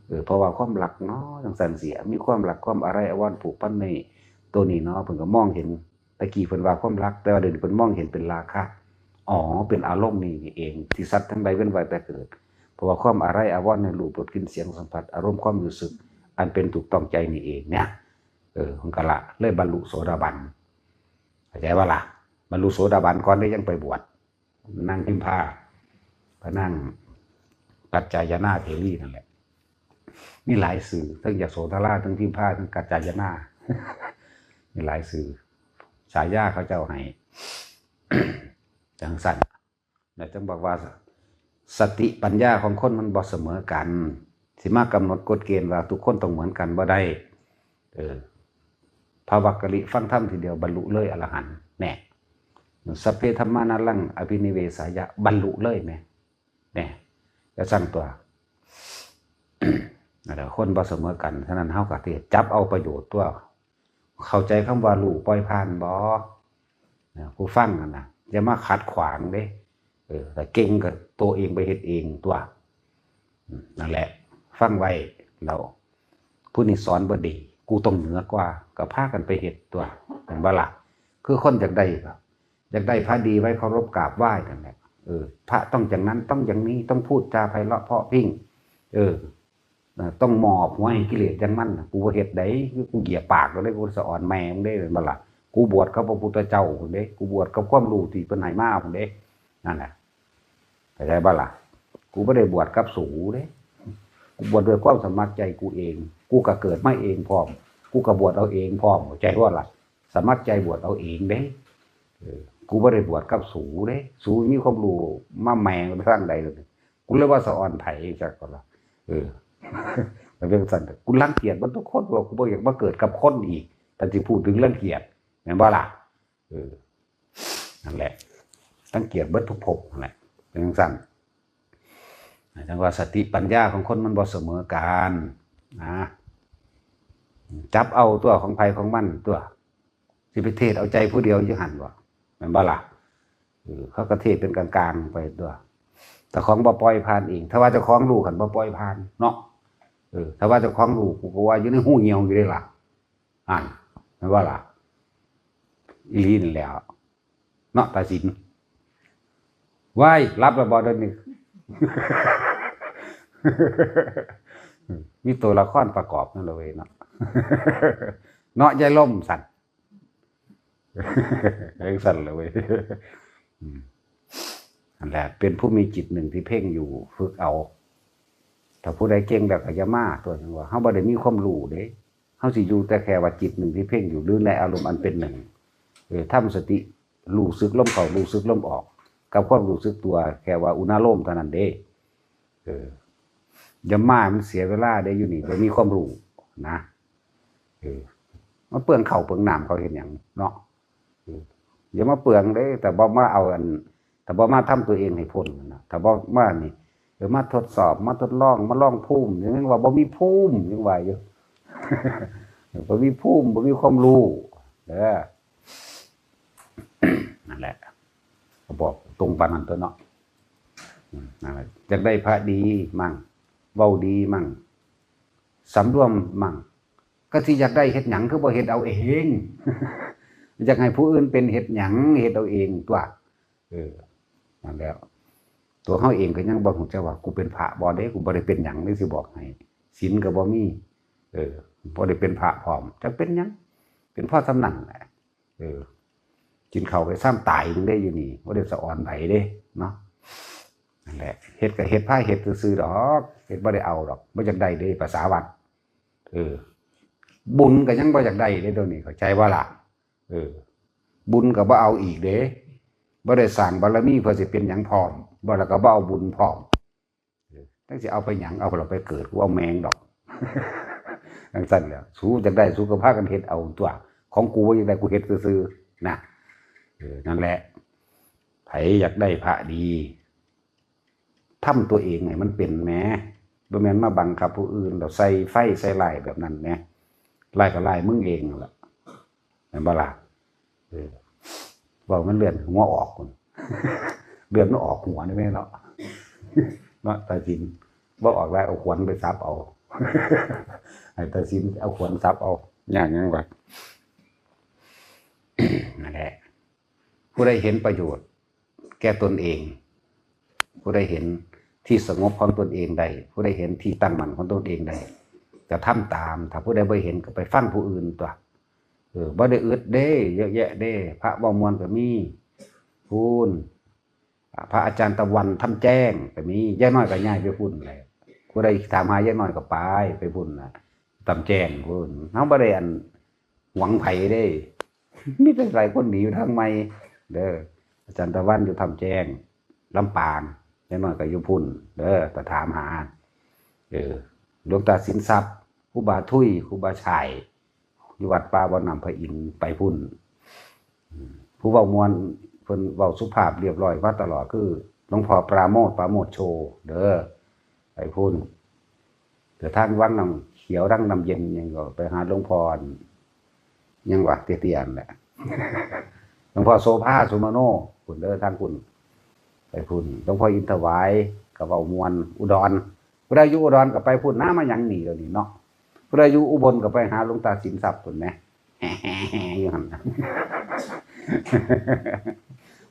เออ เพราะว่าความรักเนาะ จั่งซั่นเสีย มีความรัก ความอาลัยอาวรณ์ผูกพันในตัวนี้เนาะ เพิ่นก็มองเห็น ตะกี้เพิ่นว่าความรัก แต่ว่าเดี๋ยวนี้เพิ่นมองเห็นเป็นราคะ อ๋อ เป็นอารมณ์นี่ นี่เอง ที่สัตว์ทั้งหลายเวียนว่ายแต่เกิด เพราะว่าความอาลัยอาวรณ์ในรูป รส กลิ่น เสียง สัมผัส อารมณ์ความรู้สึก อันเป็นถูกต้องใจนี่เองเนี่ย เออ มันก็ละ เลยบรรลุโสดาบัน เข้าใจบ่ล่ะ บรรลุโสดาบันก่อนได้ยังไปบวช นางพิมพา พระนางกัจจายนาเถรีนั่นแหละ มีหลายชื่อ ทั้งยโสธรา ทั้งพิมพา ทั้งกัจจายนา มีหลายชื่อ ฉายาเขาเจ้าให้ จั่งซั่น แล้วจั่งบอกว่า สติปัญญาของคนมันบ่เสมอกัน สิมากำหนดกฎเกณฑ์ว่าทุกคนต้องเหมือนกันบ่ได้ เออ พระวักกะลิฟังธรรมทีเดียวบรรลุเลยอรหันต์ แน่ สัพเพธัมมานาลังอภินิเวสายะ บรรลุเลยแหม แน่ จั่งซั่นตั๊ว นั่นแหละ คนบ่เสมอกัน ฉะนั้นเฮาก็สิจับเอาประโยชน์ตั๊ว เข้าใจคำว่ารู้ปล่อยผ่านบ่ นะ ผู้ฟังหั่นนะ อย่ามาขัดขวางเด้ เออ ถ้าเก่งก็ตัวเองไปเฮ็ดเองตั๊ว อืม นั่นแหละ ฟังไว้แล้ว ผู้นี้สอนบ่ดี กูต้องเหนือกว่า ก็พากันไปเฮ็ดตั๊ว แม่นบ่ล่ะ คือคนอยากได้ก็ อยากได้พระดีไว้เคารพกราบไหว้นั่นแหละ เออ พระต้องอย่างนั้น ต้องอย่างนี้ ต้องพูดจาไพเราะเพราะพริ้ง เออ เอ่อ ต้องมอบหัวให้กิเลสอย่างมันน่ะ กูบ่เฮ็ดใด๋ คือกูเหยียบปากแล้วเด้ กูสะออนแม่มึงเด้ แม่นบ่ล่ะ กูบวชกับพระพุทธเจ้าพุ้นเด้ กูบวชกับความรู้ที่เพิ่นให้มาพุ้นเด้ นั่นแหละ เข้าใจบ่ล่ะ กูบ่ได้บวชกับสูเด้ กูบวชด้วยความสมัครใจกูเอง กูก็เกิดมาเองพร้อม กูก็บวชเอาเองพร้อม เข้าใจบ่ล่ะ สมัครใจบวชเอาเองเด้ เออ กูบ่ได้บวชกับสูเด้ สูมีความรู้มาแม่งไปทางใด๋เลย กูเลยว่าสะออนไผจักก็ล่ะ เออ มันเป็นจั่งซั่น กูรังเกียจเบิดทุกคน ว่ากูบ่อยากมาเกิดกับคนอีก ถ้าสิพูดถึงรังเกียจ แม่นบ่ล่ะ เออ นั่นแหละ รังเกียจเบิดทุกภพนั่นแหละ เป็นจั่งซั่น จั่งว่าสติปัญญาของคนมันบ่เสมอกัน นะ จับเอาตั๊วของไผของมันตั๊ว สิไปเทศน์เอาใจผู้เดียวอยู่หั่นบ่ แม่นบ่ล่ะ เออ เขาก็เทศน์เป็นกลางๆไปตั๊ว แต่ของบ่ปล่อยผ่านเอง ถ้าว่าเจ้าของรู้หั่นบ่ปล่อยผ่านเนาะ เออ ถ้าว่าเจ้าของรู้ กูก็ว่าอยู่ในฮูเหี่ยวอยู่เด้ล่ะ หั่น แม่นบ่ล่ะ อีหลีนั่นแหล้ว เนาะ ตาสิน ว้าย หลับแล้วบ่เดี๋ยวนี้ มีตัวละครประกอบนั่นล่ะเว้ยเนาะ เนาะ ยายลมสั่น จั่งซั่นล่ะเว้ย อืม นั่นแหละ เป็นผู้มีจิตหนึ่งที่เพ่งอยู่ ฝึกเอา ถ้าผู้ใดเก่งแล้วก็อย่ามาตั๊ว จั่งว่า เฮาบ่ได้มีความรู้เด้ เฮาสิอยู่แต่แค่ว่าจิตหนึ่งที่เพ่งอยู่ หรือในอารมณ์อันเป็นหนึ่ง เออ ทำสติ รู้สึกลมเข้า รู้สึกลมออก กับความรู้สึกตัว แค่ว่าอุณาโลมเท่านั้นเด้ เออ อย่ามา มันเสียเวลาเด้ อยู่นี่ บ่มีความรู้นะ เออ มาเปลืองข้าวเปลืองน้ำเขาเฮ็ดหยังเนาะ เออ อย่ามาเปลืองเด้ แต่บ่มาเอาอัน แต่บ่มาทำตัวเองให้พ้นนะ แต่บ่มานี่ เออ มาทดสอบ มาทดลอง มาลองภูมิ ยังว่าบ่มีภูมิ ยังว่าอยู่ บ่มีภูมิ บ่มีความรู้ เด้อ นั่นแหละ ก็บอกตรงปานนั้นตั๊วเนาะ อืม นั่นแหละ อยากได้พระดีมั่ง เว้าดีมั่ง สำรวมมั่ง ก็สิอยากได้เฮ็ดหยัง คือบ่เฮ็ดเอาเอง อยากให้ผู้อื่นเป็นเฮ็ดหยัง เฮ็ดเอาเองตั๊ว เออ นั่นแหละ ตัวเฮาเองก็ยังบ่ฮู้จักว่า กูเป็นพระบ่เด้ กูบ่ได้เป็นหยังเด้ สิบอกให้ ศีลก็บ่มี เออ บ่ได้เป็นพระพร้อม จักเป็นหยัง เป็นพอส่ำนั้นแหละ เออ กินข้าวไปซ้ำตายหนึ่งได้อยู่นี่ บ่ได้สะออนไผเด้ เนาะ นั่นแหละ เฮ็ดก็เฮ็ด พาเฮ็ดซื่อๆดอก เฮ็ดบ่ได้เอาดอก บ่อยากได้เด้ ภาษาวัด เออ บุญก็ยังบ่อยากได้เด้ ตรงนี้ เข้าใจบ่ล่ะ เออ บุญก็บ่เอาอีกเด้ บ่ได้สร้างบารมีเพื่อสิเป็นหยังพร้อม บ่ แล้วก็บ่เอาบุญพร้อม เออ จักสิเอาไปหยัง เอาเราไปเกิด กูเอาแมงดอก จังซั่นแหละ สูอยากได้ สูก็พากันเฮ็ดเอาตัว ของกูบ่อยากได้ กูเฮ็ดซื่อๆ นะ เออ นั่นแหละ ไผอยากได้พระดี ทำตัวเองให้มันเป็นแหม บ่แม่นมาบังคับผู้อื่น แล้วใส่ไฟใส่ร้ายแบบนั้นแหม ร้ายก็ร้ายมึงเองนั่นล่ะ แม่นบ่ล่ะ เออ เว้ามันเลือดหัวออกพุ่น เลือดมันออกหัวนี่แม่นเนาะ เนาะ ตาสิน บ่ออกแล้ว เอาขวานไปสับเอา ให้ตาสินเอาขวานสับเอา ยากหยังวะ นั่นแหละ ผู้ใดเห็นประโยชน์แก่ตนเอง ผู้ใดเห็นที่สงบของตนเองได้ ผู้ใดเห็นที่ตั้งมั่นของตนเองได้ ก็ทำตาม ถ้าผู้ใดบ่เห็นก็ไปฟังผู้อื่นตัว เออ บ่ได้อึดเด้ เยอะแยะเด้ พระเว้าม่วนก็มี พู้น อ่า พระอาจารย์ตะวันทำแจ้งก็มี ยายน้อยก็ย้ายไปพู้นแหละ ผู้ใดถามหายายน้อยก็ไป ไปพู้นน่ะ ทำแจ้งพู้น เฮาบ่ได้อันหวงไผเด้ มีแต่หลายคนหนีอยู่ทางใหม่ เด้อ อาจารย์ตะวันอยู่ทำแจ้ง ลำปาง ยายน้อยก็อยู่พู้น เด้อ ก็ถามหา เออ หลวงตาสินทรัพย์ ครูบาทุย ครูบาชาย อยู่วัดป่าบ่อน้ำพระอินทร์ ไปพู้น อืม ผู้เว้าม่วน เพิ่นเว้าสุภาพเรียบร้อยมาตลอด คือหลวงพ่อปราโมทย์ ปราโมทย์โช เด้อ ไปพู้น แต่ทางวังน้ำเขียว ทางน้ำเย็นหยังก็ไปหาหลวงพ่อ หยังวะ เตี้ยๆนั่นแหละ หลวงพ่อโสภา สุมโน พู้นเด้อ ทางพู้น ไปพู้น หลวงพ่ออินถวาย ก็เว้าม่วน อุดร ผู้ใดอยู่อุดรก็ไปพู้น น้ามาหยังหนีเดี๋ยวนี้เนาะ ผู้ใดอยู่อุบลก็ไปหาหลวงตาสินทรัพย์พู้นแหม อยู่หั่น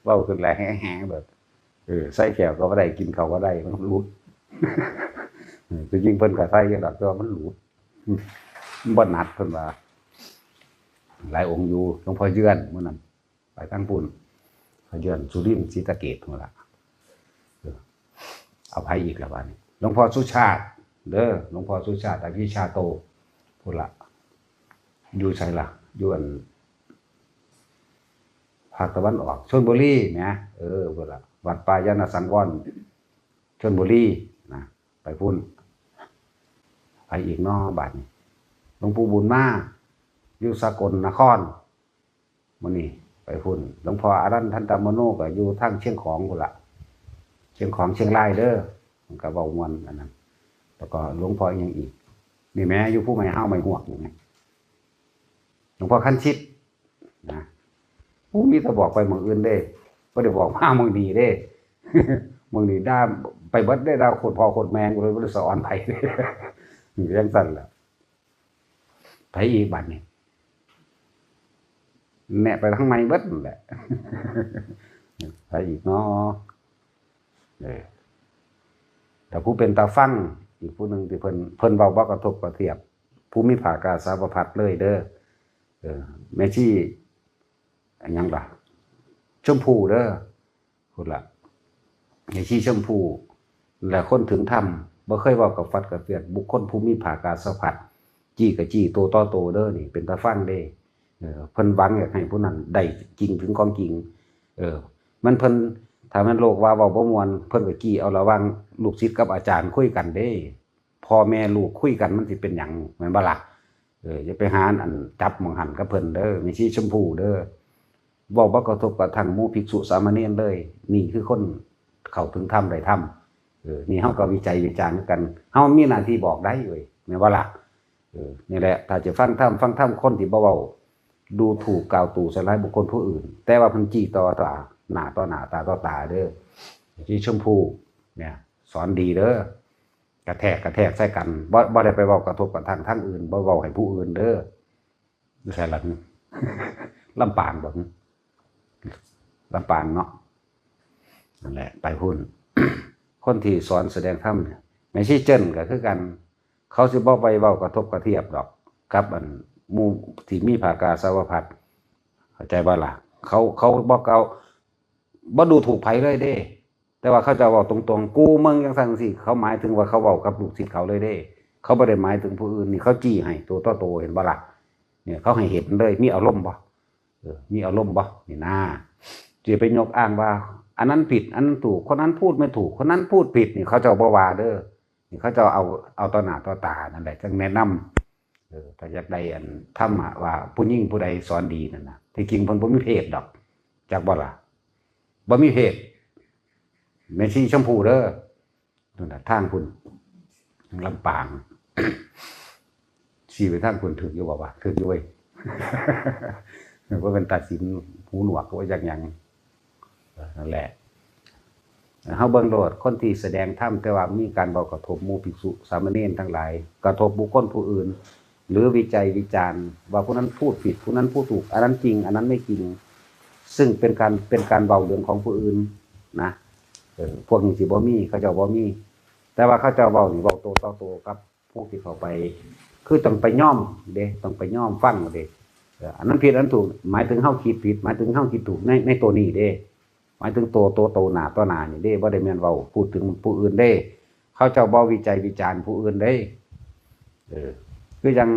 เว้าขึ้นแล้วแฮงๆแบบ เออ ใส่แก้วก็บ่ได้ กินข้าวก็ได้ มันหลุด เออ คือจริงเพิ่นก็ใส่อยู่ดอก แต่ว่ามันหลุด มันบ่หนักเพิ่นว่า หลายองค์อยู่ หลวงพ่อเยือนมื้อนั้น ไปทางพู้น พ่อเยือน สุรินทร์ ศรีสะเกษพู้นล่ะ เออ เอาไผอีกล่ะบาดนี้ หลวงพ่อสุชาติ เด้อ หลวงพ่อสุชาติ อภิชาโต พู้นล่ะ อยู่ไสล่ะ อยู่อัน ภาคตะวันออก ชลบุรีแหม เออ พู้นล่ะ วัดป่าญาณสังวร ชลบุรีนะ ไปพู้น ไผอีกน้อบาดนี้ หลวงปู่บุญมา อยู่สกลนคร มื้อนี้ไปพู้น หลวงพ่ออารันทันตมโนก็อยู่ทางเชียงของพู้นล่ะ เชียงของเชียงรายเด้อ มันก็เว้าม่วนอันนั้น แล้วก็หลวงพ่ออีหยังอีก นี่แหม อยู่ภูไม้ฮาวไม้ฮวกนี่แหม หลวงพ่อคันชิต นะ โอ้ มีแต่บอกไปหม่องอื่นเด้ บ่ได้บอกมาหม่องนี้เด้ หม่องนี้ด่าไปเบิดเด้ ด่าโคตรพ่อโคตรแม่กูเลย บ่ได้สะออนไผเด้ จังซั่นล่ะ ไผอีกบาดนี้ แนะไปทางใหม่เบิดนั่นแหละ ไผอีกเนาะ เออ แต่ผู้เป็นตาฟัง อีกผู้หนึ่งที่เพิ่น เพิ่นเว้าบ่กระทบกระเทียบ ผู้มีผากาสาวพัดเลยเด้อ เออ แม่ชี อันหยังล่ะ ชมพูเด้อ พู้นล่ะ แม่ชีชมพู และคนถึงธรรม บ่เคยเว้ากับฟัดกับเฟียด บุคคลผู้มีผากาสาวพัด จี้กับจี้โตต่อโตเด้อ นี่ เป็นตาฟังเด้ เออ เพิ่นหวังอยากให้ผู้นั้นได้จริงถึงของจริง เออ มันเพิ่น ถ้าแม่นโลกว่าเว้าบ่ม่วน เพิ่นก็จี้เอาระหว่างลูกศิษย์กับอาจารย์คุยกันเด้ พ่อแม่ลูกคุยกันมันสิเป็นหยัง แม่นบ่ล่ะ เออ อย่าไปหาอันจับหม่องหั่นกับเพิ่นเด้อ แม่ชีชมพูเด้อ เว้าบ่กระทบกระทั่งหมู่ภิกษุสามเณรเลย นี่คือคนเข้าถึงธรรมได้ธรรม เออ นี่เฮาก็วิจัยวิจารณ์กัน เฮามีหน้าที่บอกได้เว้ย แม่นบ่ล่ะ เออ นี่แหละ ถ้าจะฟังธรรม ฟังธรรมคนที่บ่เว้าดูถูกกล่าวตู่ใส่ร้ายบุคคลผู้อื่น แต่ว่าเพิ่นจี้ต่อตา หน้าต่อหน้า ตาต่อตาเด้อ แม่ชีชมพู เนี่ย สอนดีเด้อ กระแทกกระแทกใส่กัน บ่ บ่ได้ไปเว้ากระทบกระทั่งทางอื่น บ่เว้าให้ผู้อื่นเด้อ อยู่ไสล่ะ ลำปางบ่ ลำปางเนาะ นั่นแหละ ไปพู้น คนที่สอนแสดงธรรมเนี่ย แม่ชีเจิ้นก็คือกัน เขาสิบ่ไปเว้ากระทบกระเทียบดอก กับอันหมู่ที่มีภาคาสาวพัด เข้าใจบ่ล่ะ เขา เขาบ่เกา บ่ดูถูกไผเลยเด้ แต่ว่าเขาเจ้าเว้าตรงๆ กูเมืองจังซั่นจังซี้ เขาหมายถึงว่าเขาเว้ากับลูกศิษย์เขาเลยเด้ เขาบ่ได้หมายถึงผู้อื่น นี่เขาจี้ให้ตัวต่อตัว เห็นบ่ล่ะ เนี่ย เขาให้เห็นเลย มีอารมณ์บ่ เออ มีอารมณ์บ่ นี่นะ จะไปยกอ้างว่า อันนั้นผิด อันนั้นถูก คนนั้นพูดไม่ถูก คนนั้นพูดผิด นี่เขาเจ้าบ่ว่าเด้อ นี่เขาเจ้าเอา เอาต่อหน้าต่อตานั่นแหละ จั่งแนะนำ เออ ถ้าอยากได้อันธรรมะว่าผู้หญิงผู้ใดสอนดีนั่นน่ะ ที่จริงเพิ่นบ่มีเพศดอก จักบ่ล่ะ บ่มีเพศ แม่ชีชมพูเด้อ นั่นน่ะ ทางพุ้น ลำปาง ชี้ไปทางพุ้น ถืกอยู่บ่วะ ถืกอยู่เว้ย ว่าเป็นตาสินหูหนวก ว่าจักหยัง เออ นั่นแหละ เฮาเบิ่งโลด คนที่แสดงธรรม แต่ว่ามีการเว้ากระทบหมู่ภิกษุสามเณรทั้งหลาย กระทบบุคคลผู้อื่น หรือวิจัยวิจารณ์ ว่าผู้นั้นพูดผิด ผู้นั้นพูดถูก อันนั้นจริง อันนั้นไม่จริง ซึ่งเป็นการ เป็นการเว้าเรื่องของผู้อื่นนะ เออ พวกนี้สิบ่มี เขาเจ้าบ่มี แต่ว่าเขาเจ้าเว้านี่ เว้าโตต่อโตกับผู้ที่เข้าไป คือต้องไปยอมเด้ ต้องไปยอมฟังเด้ เออ อันนั้นผิด อันนั้นถูก หมายถึงเฮาคิดผิด หมายถึงเฮาคิดถูกใน ในตัวนี้เด้ หมายถึงตัว ตัว ตัวหน้าต่อหน้านี่เด้ บ่ได้แม่นเว้าพูดถึงผู้อื่นเด้ เขาเจ้าบ่วิจัยวิจารณ์ผู้อื่นเด้ เออ คือจั่ง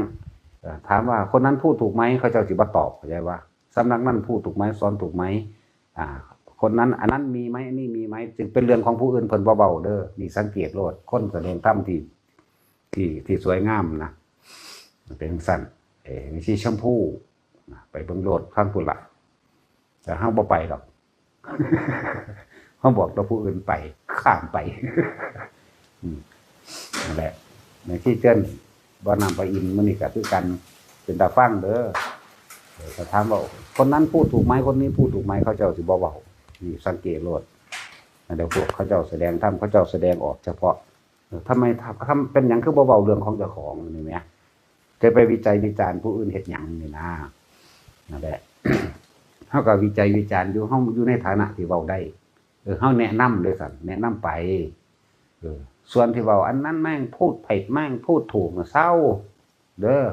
เอ่อ ถามว่าคนนั้นพูดถูกไหม เขาเจ้าสิบ่ตอบ เข้าใจว่า สำนักนั้นพูดถูกไหม สอนถูกไหม อ่า คนนั้น อันนั้นมีไหม อันนี้มีไหม จึงเป็นเรื่องของผู้อื่น เพิ่นบ่เว้าเด้อ นี่สังเกตโลด คนแสดงธรรมที่ ที่ ที่สวยงามนะ เป็นจั่งซั้น เอ้ มีสีชมพูนะ ไปเบิ่งโลดทางพุ้นละ แต่เฮาบ่ไปดอก เฮาบอกแต่ผู้อื่นไป ข้ามไป อืม นั่นแหละ ในที่เชิญบ่อน้ำพระอินทร์มื้อนี้ก็คือกัน เป็นตาฟังเด้อ เออ ก็ถามว่า คนนั้นพูดถูกไหม คนนี้พูดถูกไหม เขาเจ้าสิบ่เว้า นี่สังเกตโลด เดี๋ยวพวกเขาเจ้าแสดงธรรม เขาเจ้าแสดงออกเฉพาะ เออ ทำไม ทำ ทำ เป็นหยังคือบ่เว้าเรื่องของเจ้าของนี่แหม จะไปวิจัยวิจารณ์ผู้อื่นเฮ็ดหยังนี่นะ นั่นแหละ เฮาก็วิจัยวิจารณ์อยู่ เฮาอยู่ในฐานะที่เว้าได้ เออ เฮาแนะนำเด้อซั่น แนะนำไป เออ ส่วนที่เว้าอันนั้นแม่งพูดผิด แม่งพูดถูกน่ะ เซาเด้อ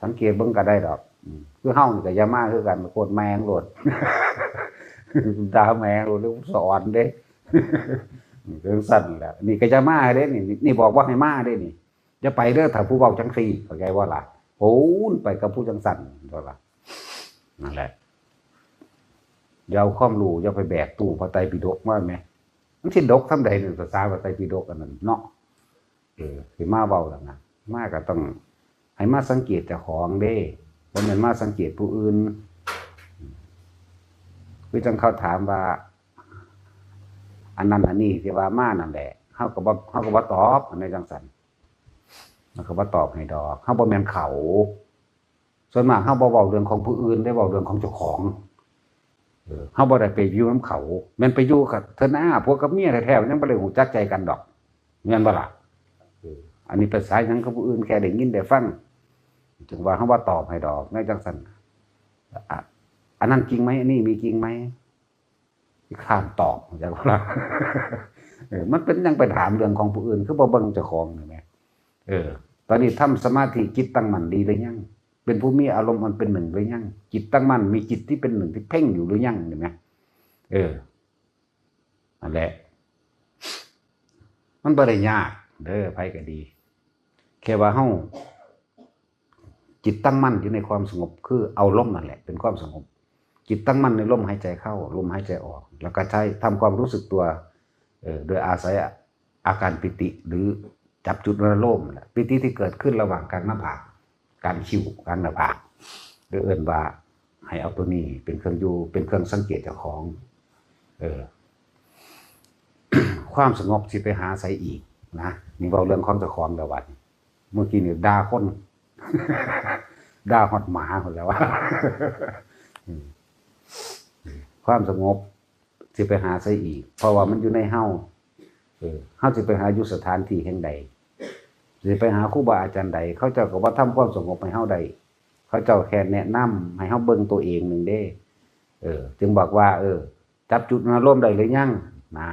สังเกตเบิ่งก็ได้ดอก อืม คือเฮานี่ก็อย่ามาคือกัน โคตรแม่งโลด ด่าแม่งโลด หรือสอนเด้ อืม จั่งซั้นแหละ นี่ก็อย่ามาเด้ นี่ นี่บอกว่าให้มาเด้นี่ อย่าไปเด้อ ถ้าผู้เว้าจั่งซี้ เข้าใจบ่ล่ะ โอ้ย ไปกับผู้จั่งซั้น ว่าล่ะ นั่นแหละ อย่าเอาความรู้ อย่าไปแบกตู้พระไตรปิฎกมาแหม มันสิดกส่ำใดนี่ ภาษาพระไตรปิฎกอันนั้นเนาะ เออ สิมาเว้าแล้วนะ มาก็ต้องให้มาสังเกตเจ้าของเด้ บ่แม่นมาสังเกตผู้อื่น คือจั่งเขาถามว่า อันนั้นอันนี้ที่ว่ามานั่นแหละ เฮาก็บ่ เฮาก็บ่ตอบ อันนี้จั่งซั้น มันก็บ่ตอบให้ดอก เฮาบ่แม่นเขา ส่วนมากเฮาบ่เว้าเรื่องของผู้อื่น ได้เว้าเรื่องของเจ้าของ เออ เฮาบ่ได้ไปอยู่นำเขา แม่นไปอยู่กับเทื่อหน้า ผัวกับเมียแท้ๆ ยังบ่ได้รู้จักใจกันดอก แม่นบ่ล่ะ เออ อันนี้ภาษาหยังกับผู้อื่น แค่ได้ยินได้ฟัง จึงว่าเฮาบ่ตอบให้ดอก ในจั่งซั้น อ่ะ อันนั้นจริงไหม อันนี้มีจริงไหม ข้ามตอบ จั่งว่า เออ มันเป็นหยังไปถามเรื่องของผู้อื่น คือบ่เบิ่งเจ้าของนี่แหม เออ ตอนนี้ทำสมาธิจิตตั้งมั่นดีหรือยัง เป็นผู้มีอารมณ์อันเป็นหนึ่งหรือยัง จิตตั้งมั่น มีจิตที่เป็นหนึ่งที่เพ่งอยู่หรือยัง เห็นไหม เออ นั่นแหละ มันบ่ได้ยากเด้อ ไผก็ดี แค่ว่าเฮา จิตตั้งมั่นอยู่ในความสงบ คือเอาลมนั่นแหละเป็นความสงบ จิตตั้งมั่นในลมหายใจเข้า ลมหายใจออก แล้วก็ใช้ทำความรู้สึกตัว เอ่อ โดยอาศัยอาการปีติ หรือจับจุดอารมณ์นั่นแหละ ปีติที่เกิดขึ้นระหว่างกลางหน้าผาก กลางคิ้ว กลางหน้าผาก หรือเอิ้นว่าให้เอาตัวนี้เป็นเครื่องอยู่ เป็นเครื่องสังเกตเจ้าของ เออ ความสงบสิไปหาไสอีกนะ นี่เว้าเรื่องของเจ้าของแล้วบัดนี้ เมื่อกี้นี่ด่าคน ด่าฮอดหมาพุ้นแล้วว่า อืม ความสงบสิไปหาไสอีก เพราะว่ามันอยู่ในเฮา เออ เฮาสิไปหาอยู่สถานที่แห่งใด สิไปหาครูบาอาจารย์ใด เขาเจ้าก็บ่ทำความสงบให้เฮาได้ เขาเจ้าแค่แนะนำให้เฮาเบิ่งตัวเองหนึ่งเด้ เออ จึงบอกว่า เออ จับจุดอารมณ์ได้หรือยัง นะ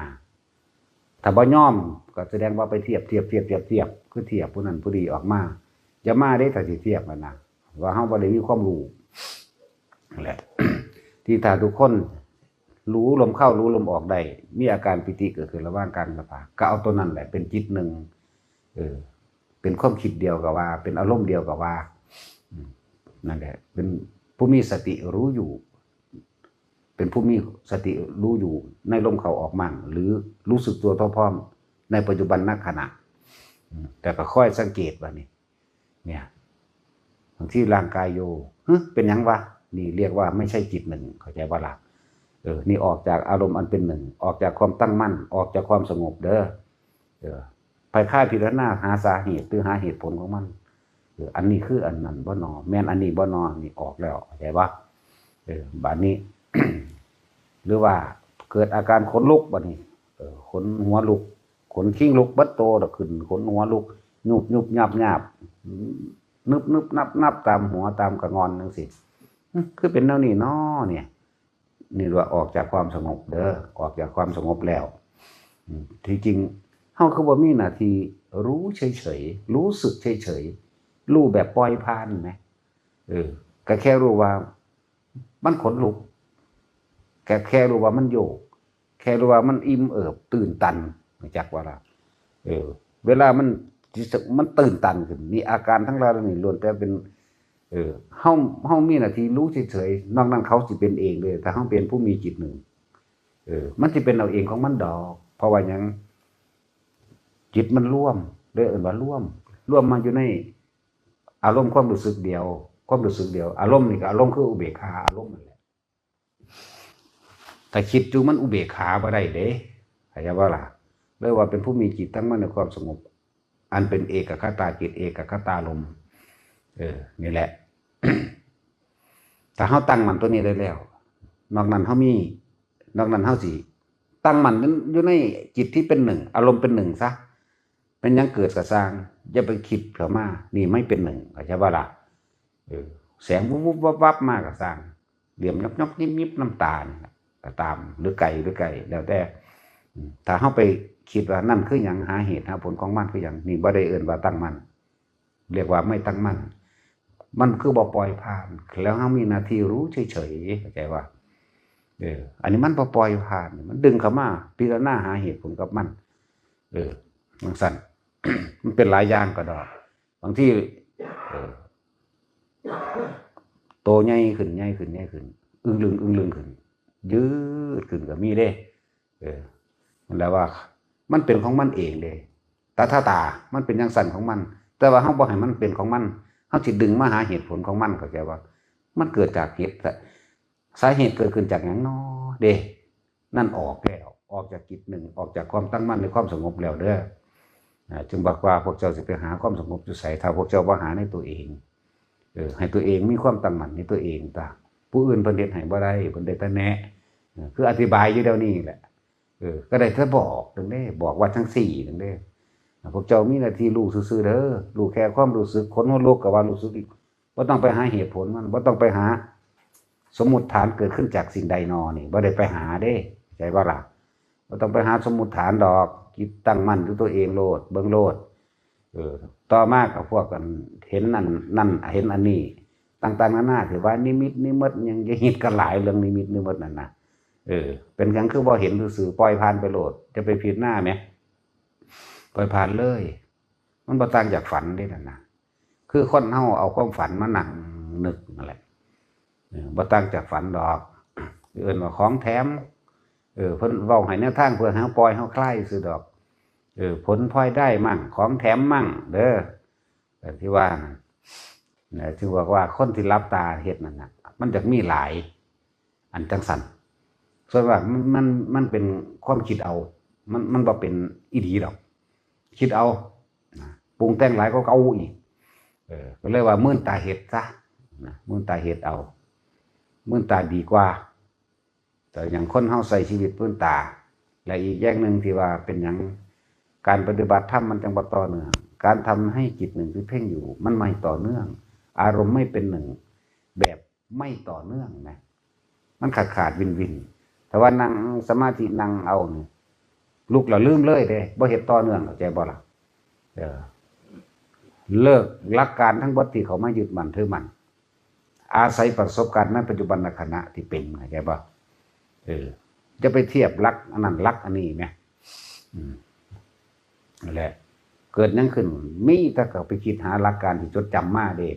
ถ้าบ่ยอมก็แสดงว่าไปเทียบเทียบเทียบเทียบเทียบคือเทียบผู้นั้นผู้นี้ออกมา อย่ามาเด้ถ้าสิเทียบนั่นนะ ว่าเฮาบ่ได้มีความรู้นั่นแหละ ที่ถ้าทุกคนรู้ลมเข้ารู้ลมออกได้ มีอาการปีติเกิดขึ้นระหว่างกลางหน้าผาก ก็เอาตัวนั้นแหละเป็นจิตหนึ่ง เออ เป็นความคิดเดียวกับว่า เป็นอารมณ์เดียวกับว่า อืม นั่นแหละ เป็นผู้มีสติรู้อยู่ เป็นผู้มีสติรู้อยู่ในลมเข้าออกมั่ง หรือรู้สึกตัวทั่วพร้อมในปัจจุบันณขณะ อืม แต่ก็คอยสังเกตว่านี่ เนี่ย บางทีร่างกายโยก "หึ เป็นหยังวะ?" นี่เรียกว่าไม่ใช่จิตหนึ่ง เข้าใจบ่ล่ะ? เออ นี่ออกจากอารมณ์อันเป็นหนึ่ง ออกจากความตั้งมั่น ออกจากความสงบเด้อ เออ ไปค่ายพิจารณาหาสาเหตุหรือหาเหตุผลของมัน เออ อันนี้คืออันนั้นบ่หนอ แม่นอันนี้บ่หนอ นี่ออกแล้ว เข้าใจบ่? เออ บัดนี้ หรือว่าเกิดอาการขนลุกบัดนี้ เออ ขนหัวลุก ขนคิงลุกเบิดโต แล้วขึ้นขนหัวลุก ยุบยุบยับยับ นึบนึบนับนับตามหัวตามกะงอนจั่งซี้ หึ คือเป็นแนวนี้น้อเนี่ย นี่ว่าออกจากความสงบเด้อ ออกจากความสงบแล้ว อืม ที่จริง เฮาคือบ่มีหน้าที่รู้เฉยๆ รู้สึกเฉยๆ รู้แบบปล่อยผ่านแหม เออ ก็แค่รู้ว่ามันขนลุก แค่ แค่รู้ว่ามันโยก แค่รู้ว่ามันอิ่มเอิบตื่นตัน รู้จักบ่ล่ะ? เออ เวลามัน มันตื่นตันขึ้น นี่อาการทั้งหลายเหล่านี้ล้วนแต่เป็น เออ เฮา เฮามีหน้าที่รู้เฉยๆ นอกนั้นเขาสิเป็นเองเลย ถ้าเฮาเป็นผู้มีจิตหนึ่ง เออ มันสิเป็นเอาเองของมันดอก เพราะว่าหยัง จิตมันรวม เลยเอิ้นว่ารวม รวมมาอยู่ในอารมณ์ความรู้สึกเดียว ความรู้สึกเดียว อารมณ์นี่ก็อารมณ์คืออุเบกขาอารมณ์นั่นแหละ ถ้าคิดอยู่มันอุเบกขาบ่ได้เด้ เข้าใจบ่ล่ะ? เลยว่าเป็นผู้มีจิตตั้งมั่นในความสงบ อันเป็นเอกคตาจิต เอกคตารมณ์ เออ นี่แหละ ถ้าเฮาตั้งมั่นตัวนี้ได้แล้ว นอกนั้นเฮามี นอกนั้นเฮาสิตั้งมั่นอยู่ในจิตที่เป็นหนึ่ง อารมณ์เป็นหนึ่งซะ เป็นหยังเกิดก็ซ่าง อย่าไปคิดเข้ามา นี่ไม่เป็นหนึ่ง เข้าใจบ่ล่ะ? เออ แสงวุบวุบวับวับมาก็ซ่าง เหลี่ยมยบยบยิบยิบน้ำตานี่ล่ะ ก็ตาม หรือไกล หรือใกล้ แล้วแต่ อืม ถ้าเฮาไปคิดว่านั่นคือหยัง หาเหตุหาผลของมันคือหยัง นี่บ่ได้เอิ้นว่าตั้งมั่น เรียกว่าไม่ตั้งมั่น มันคือบ่ปล่อยผ่าน แล้วเฮามีหน้าที่รู้เฉยๆ เข้าใจบ่? เออ อันนี้มันบ่ปล่อยผ่าน มันดึงเข้ามาพิจารณาหาเหตุผลกับมัน เออ จั่งซั้น มันเป็นหลายอย่างก็ดอก บางที เออ โตใหญ่ขึ้น ใหญ่ขึ้น ใหญ่ขึ้น อึ้งลึง อึ้งลึงขึ้น ยืดขึ้นก็มีเด้ เออ นั่นแหละว่า มันเป็นของมันเองเด้ ตถาตา มันเป็นจั่งซั้นของมัน แต่ว่าเฮาบ่ให้มันเป็นของมัน เฮาสิดึงมาหาเหตุผลของมัน เข้าใจบ่? มันเกิดจากเหตุ สาเหตุเกิดขึ้นจากหยังน้อเด้ นั่นออกแล้ว ออกจากจิตหนึ่ง ออกจากความตั้งมั่นในความสงบแล้วเด้อ อ่า จึงบอกว่าพวกเจ้าสิไปหาความสงบอยู่ไส ถ้าพวกเจ้าบ่หาในตัวเอง เออ ให้ตัวเองมีความตั้งมั่นในตัวเองตา ผู้อื่นเพิ่นเฮ็ดให้บ่ได้ เพิ่นได้แต่แนะ เออ คืออธิบายอยู่เดี๋ยวนี้แหละ เออ ก็ได้แต่บอกจั่งเด้ บอกว่าจั่งซี้จั่งเด้ พวกเจ้ามีหน้าที่รู้ซื่อๆเด้อ รู้แค่ความรู้สึก ขนหัวลุกก็ว่ารู้สึก บ่ต้องไปหาเหตุผลมัน บ่ต้องไปหาสมมุติฐานเกิดขึ้นจากสิ่งใดนอนี่ บ่ได้ไปหาเด้ เข้าใจบ่ล่ะ? บ่ต้องไปหาสมมุติฐานดอก จิตตั้งมั่นอยู่ตัวเองโลด เบิ่งโลด เออ ต่อมาก็พวกกันเห็นนั่น นั่น เห็นอันนี้ ต่างๆนานา ถือว่านิมิต นิมิตหยัง อย่าคิดกันหลายเรื่องนิมิต นิมิตนั่นนะ เออ เป็นหยังคือบ่เห็นซื่อๆ ปล่อยผ่านไปโลด จะไปพิจารณาแหม ปล่อยผ่านเลย มันบ่ต่างจากฝันเด้นั่นนะ คือคนเฮาเอาความฝันมานั่งนึกนั่นแหละ เออ บ่ต่างจากฝันดอก เอิ้นว่าของแถม เออ เพิ่นเว้าให้แนวทางเพื่อให้เฮาปล่อยเฮาคลายซื่อดอก เออ ผลพลอยได้มั่ง ของแถมมั่งเด้อ แต่ที่ว่านั่นนะ จึงบอกว่าคนที่หลับตาเฮ็ดนั่นน่ะ มันจะมีหลาย อันจั่งซั้น ส่วนมากมัน มัน มันเป็นความคิดเอา มัน มันบ่เป็นอีหลีดอก คิดเอา นะ ปรุงแต่งหลายกว่าเก่าอีก เออ ก็เลยว่ามื่นตาเฮ็ดซะ นะ มื่นตาเฮ็ดเอา มื่นตาดีกว่า แต่อย่างคนเฮาใช้ชีวิตมื่นตา และอีกอย่างหนึ่งที่ว่าเป็นหยังการปฏิบัติธรรมมันจั่งบ่ต่อเนื่อง การทำให้จิตหนึ่งที่เพ่งอยู่ มันไม่ต่อเนื่อง อารมณ์ไม่เป็นหนึ่ง แบบไม่ต่อเนื่องนะ มันขาดขาดวินวิน แต่ว่านั่งสมาธินั่งเอานี่ ลุกแล้วลืมเลยเด้ บ่เฮ็ดต่อเนื่อง เข้าใจบ่ล่ะ เออ เลิกหลักการทั้งหมดที่เขามายึดมั่นถือมั่น อาศัยประสบการณ์ในปัจจุบันขณะที่เป็น เข้าใจบ่ เออ จะไปเทียบหลักอันนั้นหลักอันนี้แหม อืม นั่นแหละ เกิดหยังขึ้น มีแต่ก็ไปคิดหาหลักการที่จดจำมาเด้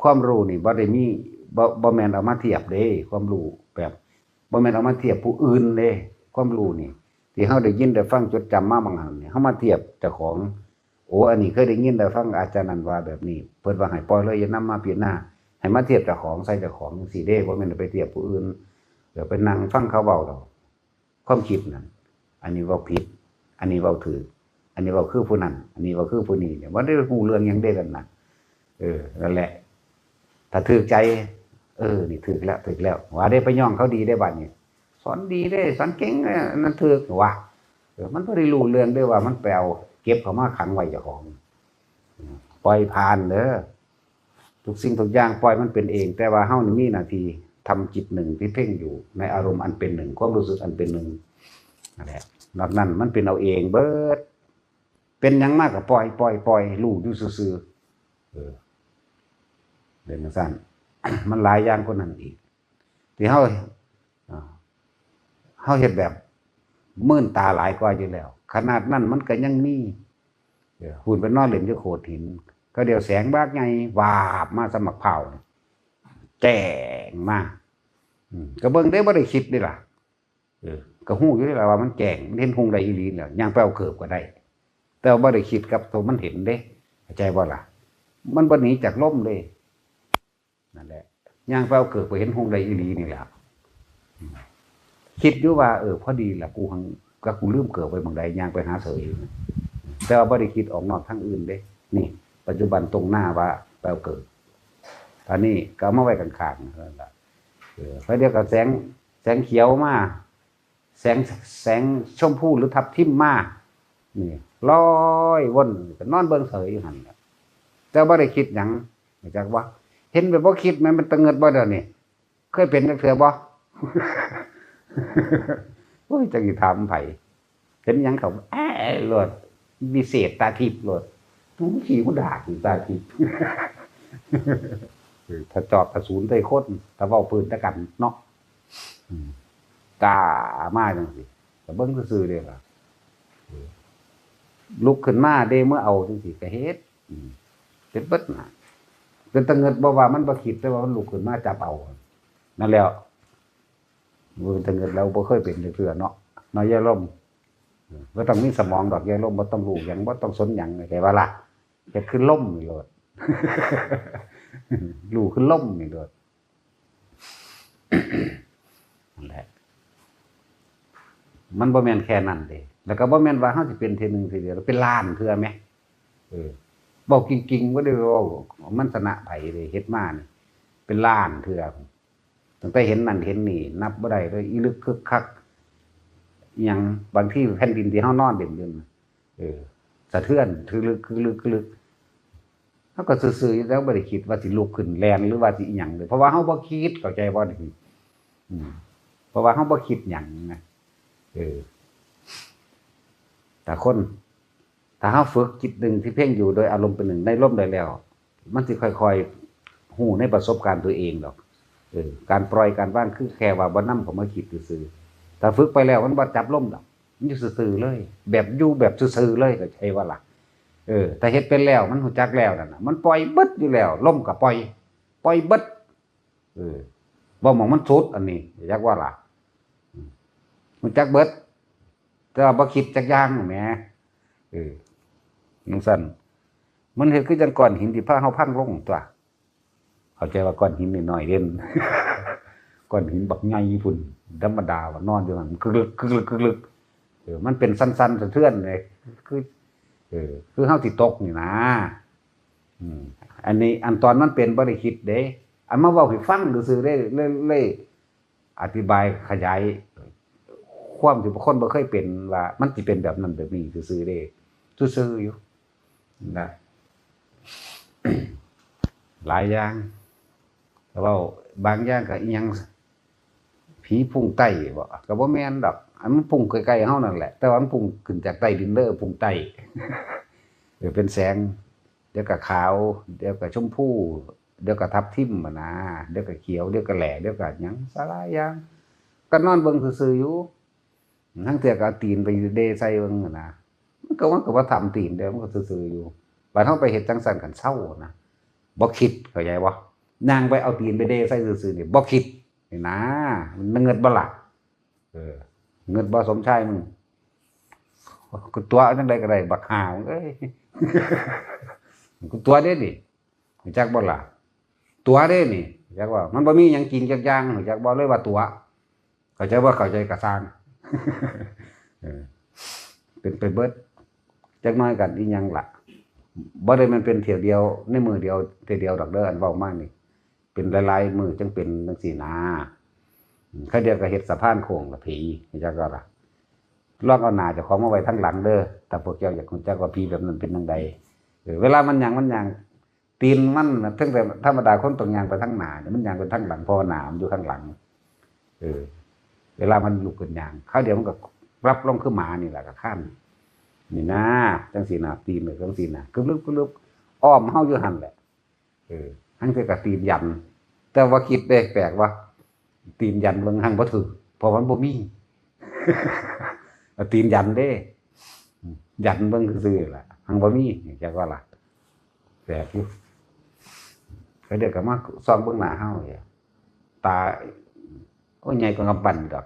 ความรู้นี่บ่ได้มี บ่ บ่แม่นเอามาเทียบเด้ ความรู้แบบ บ่แม่นเอามาเทียบผู้อื่นเด้ ความรู้นี่ ที่เฮาได้ยินได้ฟังจดจำมาบางอันนี่ เฮามาเทียบเจ้าของ โอ้ อันนี้เคยได้ยินได้ฟังอาจารย์นั่นว่าแบบนี้ เพิ่นว่าให้ปล่อยเลย อย่านำมาพิจารณา ให้มาเทียบเจ้าของใส่เจ้าของจังซี้เด้ บ่แม่นไปเทียบผู้อื่น เดี๋ยวไปนั่งฟังเขาเว้าดอก ความคิดนั่น อันนี้เว้าผิด อันนี้เว้าถูก อันนี้เว้าคือผู้นั้น อันนี้เว้าคือผู้นี้เนี่ย บ่ได้ฮู้เรื่องหยังเด้กันนะ เออ นั่นแหละ ถ้าถูกใจ เออ นี่ถูกแล้ว ถูกแล้ว ว่าได้ไปย่องเขาดีได้บัดนี้ สอนดีเด้ สอนเก่ง เออ นั่นถูกว่ะ เออ มันบ่ได้รู้เรื่องเด้ว่ามันไปเอาเก็บเข้ามาขังไว้เจ้าของ ปล่อยผ่านเด้อ ทุกสิ่งทุกอย่างปล่อยมันเป็นเอง แต่ว่าเฮานี่มีหน้าที่ทำจิตหนึ่งที่เพ่งอยู่ในอารมณ์อันเป็นหนึ่ง ความรู้สึกอันเป็นหนึ่ง นั่นแหละ นอกนั้นมันเป็นเอาเองเบิด เป็นหยังมากก็ปล่อย ปล่อย ปล่อย รู้อยู่ซื่อๆ เออ เป็นจังซั่น มันหลายอย่างกว่านั้นอีก ที่เฮา อ่า เฮาเฮ็ดแบบมื่นตาหลายกว่าอยู่แล้ว ขนาดนั้นมันก็ยังมี เออ พู้นไปนอนเล่นอยู่โขดหิน เขาเดี๋ยวแสงบักใหญ่ วาบมาส่ำบักพร้าว แจ้งมา อืม ก็เบิ่งเด้ บ่ได้คิดเด้ล่ะ เออ ก็ฮู้อยู่เด้ล่ะว่ามันแจ้ง มันเห็นฮุงได้อีหลีแล้ว ย่างไปเอาเกิบก็ได้ แต่ว่าบ่ได้คิดกับตัวมันเห็นเด้ เข้าใจบ่ล่ะ มันบ่หนีจากลมเด้ นั่นแหละ ย่างไปเอาเกิบไปเห็นฮุงได้อีหลีนี่แหละ คิดอยู่ว่า เออ พอดีล่ะ กูหัง ก็กูลืมเกิบไว้หม่องใด ย่างไปหาเสย แต่ว่าบ่ได้คิดออกนอกทางอื่นเด้ นี่ ปัจจุบันตรงหน้าว่าไปเอาเกิบ อันนี้ก็เอามาไว้ข้างๆ นั่นล่ะ เออ แล้วเดี๋ยวก็แสง แสงเขียวมา แสง แสงชมพูหรือทับทิมมา นี่ ลอยวน ก็นอนเบิ่งเสยอยู่หั่นล่ะ แต่บ่ได้คิดหยัง จักว่า เห็นแบบบ่คิดแม่นมันตะเงิดบ่เดี๋ยวนี้ เคยเป็นจักเทื่อบ่ โอ้ย จักสิถามไผ เห็นหยังเขา แอ้โลด วิเศษตาทิพย์โลด หูขี้หูดากอยู่ตาทิพย์ เออ ถ้าจอบถ้าศูนย์ใส่คน ถ้าเว้าพื้นแต่กันเนาะ อืม กล้ามาจังซี่ ก็เบิ่งซื่อๆเด้ล่ะ เออ ลุกขึ้นมาเด้ เมื่อเอาจังซี่ก็เฮ็ด อืม เฮ็ดเบิดน่ะ เป็นตะเงิดบ่ว่ามันบ่คิด แต่ว่ามันลุกขึ้นมาจับเอา นั่นแหล้ว บ่เป็นตะเงิดแล้ว บ่เคยเป็นจักเทื่อเนาะ เนาะ อย่าลม เออ บ่ต้องมีสมองดอก อย่าลม บ่ต้องรู้หยัง บ่ต้องสนหยัง เข้าใจบ่ล่ะ เฮ็ดคือลมนี่โลด รู้คือลมนี่โลด นั่นแหละ มันบ่แม่นแค่นั้นเด้ แล้วก็บ่แม่นว่าเฮาสิเป็นเทื่อหนึ่งเทื่อเดียว เป็นล้านเทื่อแหม เออ เว้ากิ่งๆ บ่ได้เว้ามันชนะไผเด้ เฮ็ดมานี่ เป็นล้านเทื่อ ตั้งแต่เห็นนั่นเห็นนี่ นับบ่ได้เลย อีลึกคึกคัก อิหยัง บางทีแผ่นดินที่เฮานอนเล่นอยู่น่ะ เออ สะเทือน คือลึก คือลึก คือลึก เฮาก็ซื่อๆอยู่แล้ว บ่ได้คิดว่าสิลุกขึ้นแล่น หรือว่าสิอิหยังเลย เพราะว่าเฮาบ่คิด เข้าใจบ่นี่ อืม เพราะว่าเฮาบ่คิดหยังนะ เออ แต่คน ถ้าเฮาฝึกจิตหนึ่งที่เพ่งอยู่โดยอารมณ์เป็นหนึ่งในลมได้แล้ว มันสิค่อยๆ ฮู้ในประสบการณ์ตัวเองดอก เออ การปล่อยการวางคือแค่ว่าบ่นำเข้ามาคิดซื่อๆ ถ้าฝึกไปแล้วมันบ่จับลมดอก มันอยู่ซื่อๆเลย แบบอยู่แบบซื่อๆเลย เข้าใจบ่ล่ะ เออ ถ้าเฮ็ดเป็นแล้วมันฮู้จักแล้วนั่นน่ะ มันปล่อยเบิดอยู่แล้ว ลมก็ปล่อย ปล่อยเบิด เออ บ่หม่องมันสุดอันนี้ จักว่าล่ะ อืม ฮู้จักเบิด แต่ว่าบ่คิดจักอย่างแหม เออ จังซั่น มันเฮ็ดคือจั่งก้อนหินที่พาเฮาพังลงตั๊ว เข้าใจว่าก้อนหินน้อยๆเด่น ก้อนหินบักใหญ่พุ้น ธรรมดาว่านอนอยู่หั่น กึกลึก กึกลึก กึกลึก เออ มันเป็นสั่นๆสะเทือนเลย คือ เออ คือเฮาสิตกนี่นะ อืม อันนี้ อันตอนมันเป็นบ่ได้คิดเด้ อันมาเว้าให้ฟังซื่อๆเด้ เลย เลยอธิบายขยาย ความที่คนบ่เคยเป็นว่ามันสิเป็นแบบนั้นแบบนี้ซื่อๆเด้ ซื่อๆอยู่นะ หลายอย่าง แต่ว่าบางอย่างก็อิหยัง ผีพุ่งไต้บ่ ก็บ่แม่นดอก อันมันพุ่งใกล้ๆเฮานั่นแหละ แต่ว่ามันพุ่งขึ้นจากใต้ดินเด้อ พุ่งใต้ เออ เป็นแสง เดี๋ยวก็ขาว เดี๋ยวก็ชมพู เดี๋ยวก็ทับทิมหั้นนะ เดี๋ยวก็เขียว เดี๋ยวก็แหล่ เดี๋ยวก็หยัง สาหลายอย่าง ก็นอนเบิ่งซื่อๆอยู่ ลางเทื่อก็เอาตีนไปเดใส่เบิ่งหั้นนะ มันก็ มันก็บ่ทำตีนเด้อ มันก็ซื่อๆอยู่ บัดเฮาไปเฮ็ดจั่งซั้น คันเซานะ บ่คิด เข้าใจบ่ ย่างไปเอาตีนไปเดใส่ซื่อๆนี่ บ่คิด นี่นะ มันเงิดบ่ล่ะ เออ เงิดบ่ สมชายมึง กูตั๋วเอาจั่งใดก็ได้ บักห่ามึงเอ้ย กูตั๋วเด้นี่ รู้จักบ่ล่ะ ตั๋วเด้นี่ รู้จักบ่ มันบ่มีหยังจริงจักอย่าง รู้จักบ่ เลยว่าตั๋ว เข้าใจบ่ เข้าใจก็ซ่าง เออ เป็นไปเบิด จักหน่อยกันอีหยังล่ะ บ่ได้แม่นเป็นเทื่อเดียว ในมื้อเดียว เทื่อเดียวดอกเด้อ อันเว้ามานี่ เป็นหลายๆมื้อจั่งเป็นจั่งซี้นะ อืม คาเดียวก็เฮ็ดสะพานโค้งละผี รู้จักบ่ล่ะ ลองเอาหน้าเจ้าของมาไว้ทางหลังเด้อ ถ้าพวกเจ้าอยากรู้จักว่าผีแบบนั้นเป็นจั่งใด เออ เวลามันย่าง มันย่าง ตีนมันน่ะ ตั้งแต่ธรรมดาคนต้องย่างไปทางหน้าเนี่ย มันย่างไปทางหลัง เพราะว่าหน้ามันอยู่ข้างหลัง เออ เวลามันลุกขึ้นย่าง คราวเดียวมันก็ปรับลงคือหมานี่แหละ ก็คาน นี่นะ จั่งซี้นะ ตีนมันจั่งซี้นะ กึบลึบ กึบลึบ อ้อมเฮาอยู่หั่นแหละ เออ ลางเทื่อก็ตีนยัน แต่ว่าคิดเด้ แปลกว่า ตีนยันเบิ่งหั่นบ่ถืก เพราะมันบ่มี เอาตีนยันเด้ ยันเบิ่งซื่อๆล่ะ หั่นบ่มี จักว่าล่ะ แปลกอยู่ เขาเดี๋ยวก็มาส่องเบิ่งหน้าเฮาอยู่ ตา โอ้ย ใหญ่กว่ากำปั้นดอก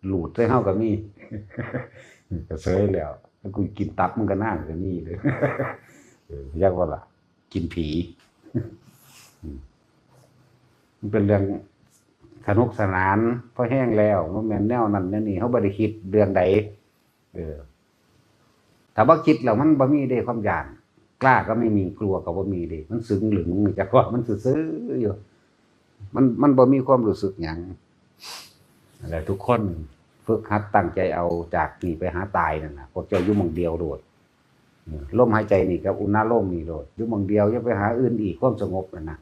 หลูดใส่เฮาก็มี ก็เสยแล้ว แล้วกูกินตับมึงก็น่าก็มีเลย เออ จักว่าล่ะ กินผี อืม มันเป็นเรื่องสนุกสนาน พอแฮงแล้ว บ่แม่นแนวนั้นแนวนี้ เฮาบ่ได้คิดเรื่องใด เออ ถ้าบ่คิดแล้วมันบ่มีเด้ความย้าน กล้าก็ไม่มี กลัวก็บ่มีเด้ มันสึงหลึง จักว่ามันซื่อๆอยู่ มัน มันบ่มีความรู้สึกหยัง นั่นแหละ ทุกคนฝึกหัดตั้งใจเอาจากนี่ไปหาตายนั่นน่ะ พวกเจ้าอยู่หม่องเดียวโลด เออ ลมหายใจนี่กับอุณาโลมนี่โลด อยู่หม่องเดียว อย่าไปหาอื่นอีก ความสงบนั่นน่ะ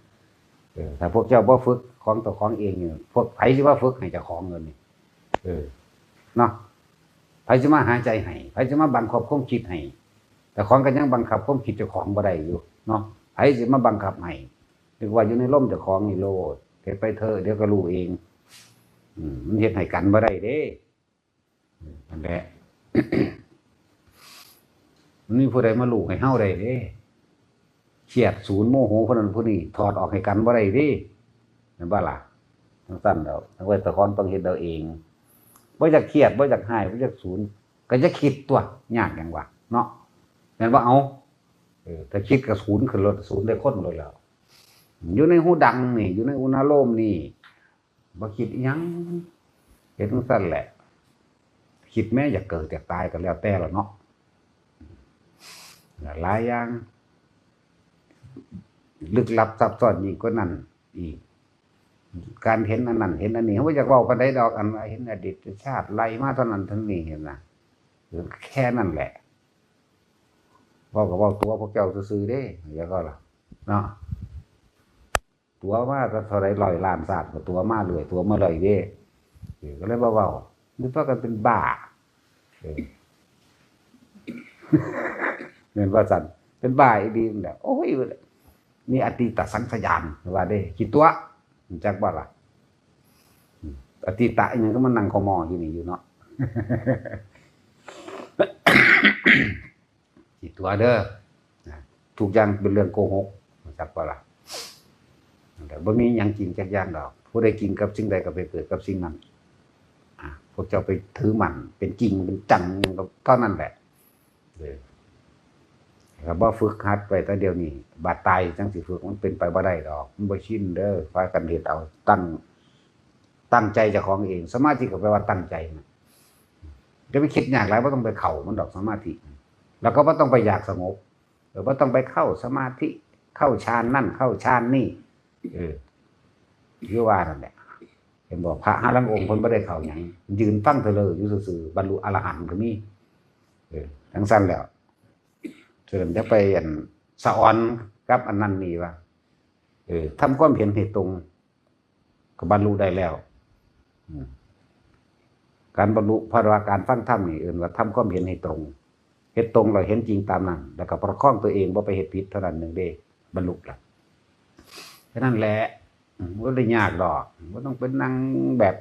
เออ ถ้าพวกเจ้าบ่ฝึกของเจ้าของเองนี่ พวกไผสิมาฝึกให้เจ้าของเงินนี่ เออ เนาะ ไผสิมาหายใจให้ ไผสิมาบังคับความคิดให้ เจ้าของก็ยังบังคับความคิดเจ้าของบ่ได้อยู่เนาะ ไผสิมาบังคับให้ นึกว่าอยู่ในลมเจ้าของนี่โลด เฮ็ดไปเถอะ เดี๋ยวก็รู้เอง อืม มันเฮ็ดให้กันบ่ได้เด้ อืม นั่นแหละ มันมีผู้ใดมารู้ให้เฮาได้เด้ เครียดศูนย์ โมโหผู้นั้นผู้นี้ ถอดออกให้กันบ่ได้เด้ แม่นบ่ล่ะ จั่งซั้นแล้ว เอาไว้เจ้าของต้องเฮ็ดเอาเอง บ่อยากเครียด บ่อยากฮ้าย บ่อยากศูนย์ ก็อย่าคิดตั๊ว ยากหยังวะ เนาะ แม่นบ่ เอา เออ ถ้าคิดก็ศูนย์ขึ้นโลด ศูนย์ได้คนโลดแล้ว อยู่ในฮูดังนี่ อยู่ในอุณาโลมนี่ บ่คิดอิหยัง เฮ็ดจั่งซั้นแหละ คิดแม้อยากเกิดอยากตายก็แล้วแต่ล่ะเนาะ หลายอย่าง ลึกลับซับซ้อนยิ่งกว่านั้นอีก การเห็นอันนั้นเห็นอันนี้ เฮาบ่อยากเว้าปานใดดอก อันว่าเห็นอดีตชาติไล่มาเท่านั้นเท่านี้หั้นนะ แค่นั้นแหละ เว้าก็เว้าตั๋วพวกเจ้าซื่อๆเด้ แล้วก็ล่ะ เนาะ ตั๋วมาก็เท่าใดร้อยล้านชาติก็ตั๋วมาเรื่อย ตั๋วมาเรื่อยเด้ เออ ก็เลยบ่เว้า นึกว่ากันเป็นบ้า เออ แม่นว่าซั่น เป็นบ้าอีหลีนั่นแหละ โอ้ย มีอตีตสังขยา ว่าเด้ ขี้ตั๋ว รู้จักบ่ล่ะ อืม อตีตะอิหยังก็มานั่งคอมออยู่นี่อยู่เนาะ ขี้ตั๋วเด้อ นะ ทุกอย่างเป็นเรื่องโกหก รู้จักบ่ล่ะ แต่บ่มีหยังจริงจักอย่างดอก ผู้ใดจริงกับสิ่งใดก็ไปเกิดกับสิ่งนั้น อ่ะ พวกเจ้าไปถือมั่น เป็นจริงเป็นจังหยังก็เท่านั้นแหละ เออ ถ้าบ่ฝึกหัดไว้แต่เดี๋ยวนี้ บาดตายจั่งสิฝึก มันเป็นไปบ่ได้ดอก มันบ่ชินเด้อ พากันเฮ็ดเอา ตั้ง ตั้งใจเจ้าของเอง สมาธิก็แปลว่าตั้งใจนะ อย่าไปคิดยากหลาย บ่ต้องไปเข้ามันดอกสมาธิ แล้วก็บ่ต้องไปอยากสงบ เออ บ่ต้องไปเข้าสมาธิ เข้าฌานนั่น เข้าฌานนี่ เออ คือว่านั่นแหละ เห็นบ่ พระหาลางองค์เพิ่นบ่ได้เข้าหยัง ยืนฟังเถลิงอยู่ซื่อๆ บรรลุอรหันต์ก็มี เออ จั่งซั้นแล้ว เชิญจะไปอันสะออนกับอันนั้นนี่ว่า เออ ทำความเห็นให้ตรง ก็บรรลุได้แล้ว อืม การบรรลุ เพราะว่าการฟังธรรมนี่เอิ้นว่าทำความเห็นให้ตรง เฮ็ดตรงแล้วเห็นจริงตามนั้น แล้วก็ประคองตัวเองบ่ไปเฮ็ดผิด เท่านั้นหนึ่งเด้ บรรลุละ แค่นั้นแหละ อืม บ่ได้ยากดอก บ่ต้องไปนั่งแบบ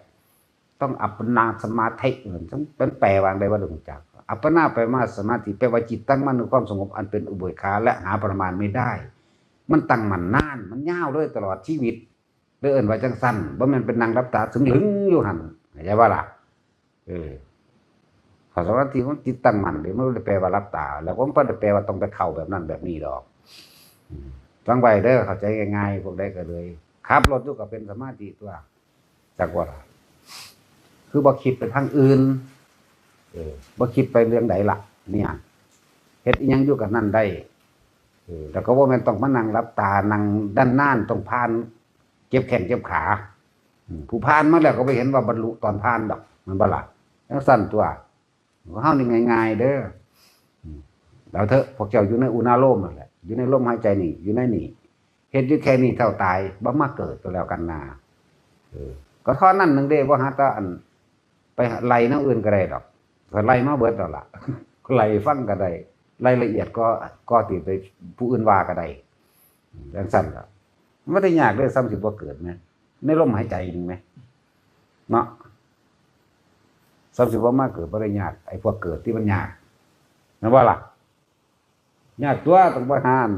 ต้องอัปปนาสมาธิ เออ มันแปลว่าอะไรวะ บ่รู้จัก อัปปนาแปลว่าสมาธิ แปลว่าจิตตั้งมั่นในความสงบอันเป็นอุเบกขา และหาประมาณไม่ได้ มันตั้งมั่นนาน มันยาวเลยตลอดชีวิต เลยเอิ้นว่าจั่งซั้น บ่แม่นเป็นนั่งหลับตาสึงลึงอยู่หั่น เข้าใจบ่ล่ะ เออ เข้าสมาธิมันจิตตั้งมั่นเด้ มันบ่ได้แปลว่าหลับตา แล้วก็มันบ่ได้แปลว่าต้องไปเข้าแบบนั้นแบบนี้ดอก อืม ฟังไว้เด้อ เข้าใจง่ายๆ พวกใดก็เลย ขับรถอยู่ก็เป็นสมาธิตั๊ว จักว่าล่ะ คือบ่คิดไปทางอื่น เออ บ่คิดไปเรื่องใดล่ะ เนี่ย เฮ็ดอิหยังอยู่กับนั่นได้ เออ แล้วก็บ่แม่นต้องมานั่งหลับตา นั่งนานๆ ต้องผ่าน เจ็บแข้งเจ็บขา อืม ผู้ผ่านมาแล้วก็บ่เห็นว่าบรรลุตอนผ่านดอก แม่นบ่ล่ะ จั่งซั้นตั๊ว ของเฮานี่ง่ายๆ เด้อ อืม เอาเถอะ พวกเจ้าอยู่ในอุณาโลมนั่นแหละ อยู่ในลมหายใจนี่ อยู่ในนี่ เฮ็ดอยู่แค่นี้เท่าตาย บ่มาเกิดก็แล้วกันนา เออ ก็เท่านั้นหนึ่งเด้ บ่หาแต่อัน ไปไล่แนวอื่นก็ได้ดอก ก็ไล่มาเบิดแล้วล่ะ ไล่ฟังก็ได้ รายละเอียดก็ ก็ติไปผู้อื่นว่าก็ได้ จั่งซั้นล่ะ มันบ่ได้ยากเด้อ ส่ำสิบ่เกิดแหม ในลมหายใจนี่แหม เนาะ ส่ำสิบ่มาเกิดบ่ได้ยาก ไอ้พวกเกิดที่มันยาก แม่นบ่ล่ะ ยากตั๊ว ต้องไปหาอัน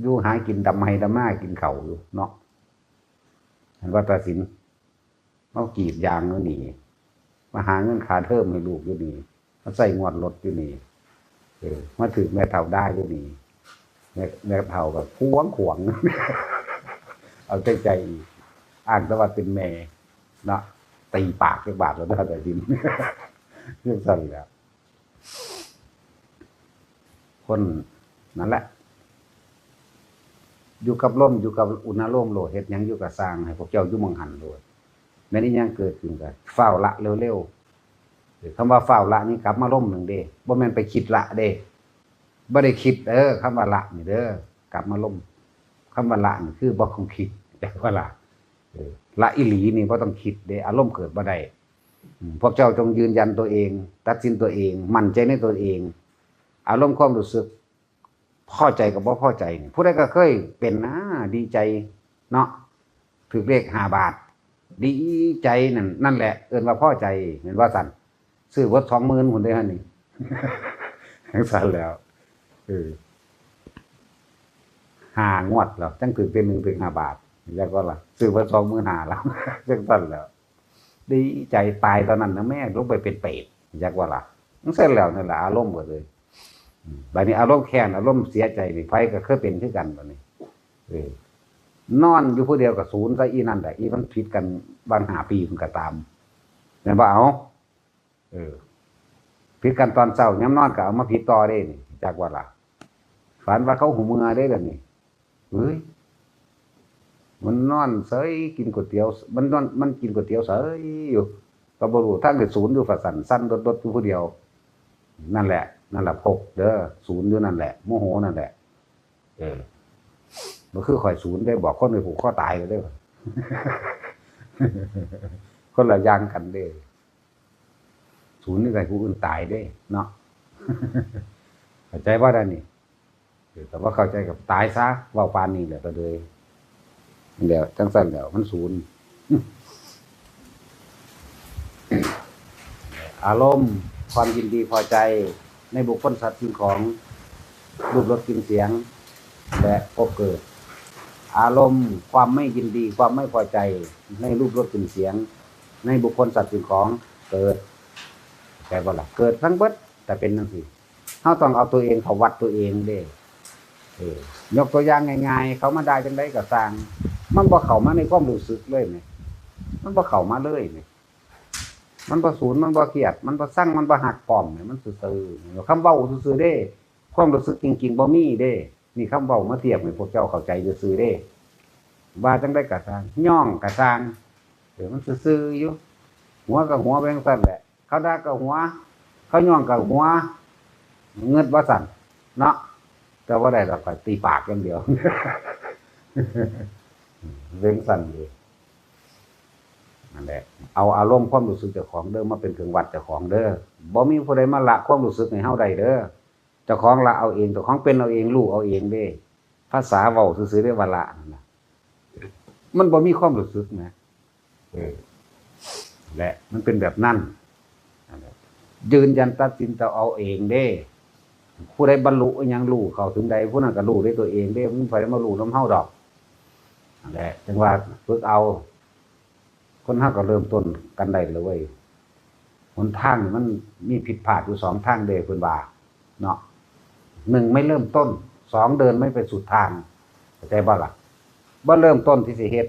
อยู่หากินดำไฮ่ดำนากินข้าวอยู่เนาะ หั้นว่าตัดสิน มากรีดยางอยู่นี่ มาหาเงินค่าเทอมให้ลูกอยู่นี่ มาใช้งวดรถอยู่นี่ เออ มาถืกแม่เฒ่าด่าอยู่นี่ แม่ แม่เฒ่าก็ขวางขวาง เอาแต่ใจอีก อ้างแต่ว่าเป็นแม่ เนาะ ตีปากจักบาทแล้วเด้อ ตัดสิน จั่งซั้นแหละ คนนั่นแหละ อยู่กับลม อยู่กับอุณาโลมโลด เฮ็ดหยังอยู่ก็ซ่าง ให้พวกเจ้าอยู่หม่องหั้นโลด แม่นอิหยังเกิดขึ้นก็ฟ้าวละเร็วๆ เออ คำว่าฟ้าวละนี่กลับมาลมหนึ่งเด้ บ่แม่นไปคิดละเด้ บ่ได้คิด เออ คำว่าละนี่เด้อ กลับมาลม คำว่าละนี่คือบ่ต้องคิด แปลว่าละ เออ ละอีหลีนี่บ่ต้องคิดเด้ อารมณ์เกิดบ่ได้ อืม พวกเจ้าจงยืนยันตัวเอง ตัดสินตัวเอง มั่นใจในตัวเอง อารมณ์ความรู้สึก พอใจกับบ่พอใจนี่ ผู้ใดก็เคยเป็นนะ ดีใจเนาะ ถืกเลขห้าบาท ดีใจนั่น นั่นแหละ เอิ้นว่าพอใจ แม่นว่าซั่น ซื้อเบิดสองหมื่นพุ้นเด้อหั่นนี่ จั่งซั้นแล้ว เออ ห้างวดแล้ว จั่งถืกเทื่อหนึ่งถืกห้าบาท แล้วก็ล่ะ ซื้อเบิดสองหมื่นห้าแล้ว จั่งซั้นแล้ว ดีใจตายตอนนั้นนะแม่ ลงไปเป็นเปรต จักว่าล่ะ จั่งซั้นแล้วนั่นล่ะ อารมณ์ก็เลย อืม บัดนี้อารมณ์แค้น อารมณ์เสียใจนี่ ไผก็เคยเป็นคือกันบัดนี้ เออ นอนอยู่ผู้เดียวก็ศูนย์ซะอีนั่นแหละ อีมันผิดกันบางห้าปีมันก็ตาม แม่นบ่เอา เออ ผิดกันตอนเช้า ยามนอนก็เอามาผิดต่อเด้นี่ จักว่าล่ะ ฝันว่าเขาหูเมือเด้เดี๋ยวนี้ เฮ้ย มันนอนเซยกินก๋วยเตี๋ยว มันนอน มันกินก๋วยเตี๋ยวเซยอยู่ ก็บ่รู้ ทางก็ศูนย์อยู่ ว่าซั่น สั่นโดดๆ อยู่ผู้เดียว นั่นแหละ นั่นแหละ พกเด้อ ศูนย์อยู่นั่นแหละ โมโหนั่นแหละ เออ บ่คือข่อยศูนย์เด้ บอกคนไปผูกคอตายเลยเด้อ คนละอย่างกันเด้ ศูนย์นี่ให้ผู้อื่นตายเด้ เนาะ เข้าใจบ่ได้นี่ เออ แต่ว่าเข้าใจกับตายซะ เว้าปานนี้แหละก็เลย เดี๋ยวจั่งซั้นแล้ว มันศูนย์ อารมณ์ความยินดีพอใจในบุคคลสัตว์สิ่งของ รูปรสกลิ่นเสียง และพบเกิด อารมณ์ความไม่ยินดี ความไม่พอใจในรูปรสกลิ่นเสียง ในบุคคลสัตว์สิ่งของเกิด เข้าใจบ่ล่ะ เกิดทั้งเบิด แต่เป็นจั่งซี้ เฮาต้องเอาตัวเองเข้าวัดตัวเองเด้ เออ ยกตัวอย่างง่ายๆ เขามาด่าจั่งใดก็ซ่าง มันบ่เข้ามาในความรู้สึกเลยแหม มันบ่เข้ามาเลยแหม มันบ่สูน มันบ่เครียด มันบ่ซัง มันบ่ฮักพร้อมแหม มันซื่อๆ คำเว้าซื่อๆ เด้ ความรู้สึกจริงๆ บ่มีเด้ นี่คำเว้ามาเทียบให้พวกเจ้าเข้าใจซื่อๆ เด้ ว่าจั่งใดก็ซ่าง ย่องก็ซ่าง เออ มันซื่อๆ อยู่ หัวก็หัวไปจั่งซั้นแหละ เขาด่าก็หัว เขาย่องก็หัว เงิดว่าซั่น เนาะ แต่บ่ได้ดอก ข้อยตีปากอย่างเดียว เว้งซั่นอยู่ นั่นแหละ เอาอารมณ์ความรู้สึกเจ้าของเด้อมาเป็นเครื่องวัดเจ้าของเด้อ บ่มีผู้ใดมาละความรู้สึกให้เฮาได้เด้อ เจ้าของละเอาเอง เจ้าของเป็นเอาเอง รู้เอาเองเด้ ภาษาเว้าซื่อๆเด้ว่าละนั่นน่ะ มันบ่มีความรู้สึกนะ เออ และมันเป็นแบบนั้น นั่นแหละ ยืนยันตัดสินเจ้าเอาเองเด้ ผู้ใดบรรลุอิหยังรู้เข้าถึงใด ผู้นั้นก็รู้ด้วยตัวเองเด้ มันไผมารู้นำเฮาดอก นั่นแหละ จังว่าฝึกเอา คนเฮาก็เริ่มต้นกันได้เลยเว้ย หนทางนี่มันมีผิดพลาดอยู่สองทางเด้เพิ่นว่า เนาะ หนึ่งไม่เริ่มต้น สองเดินไม่ไปสุดทาง เข้าใจบ่ล่ะ บ่เริ่มต้นที่สิเฮ็ด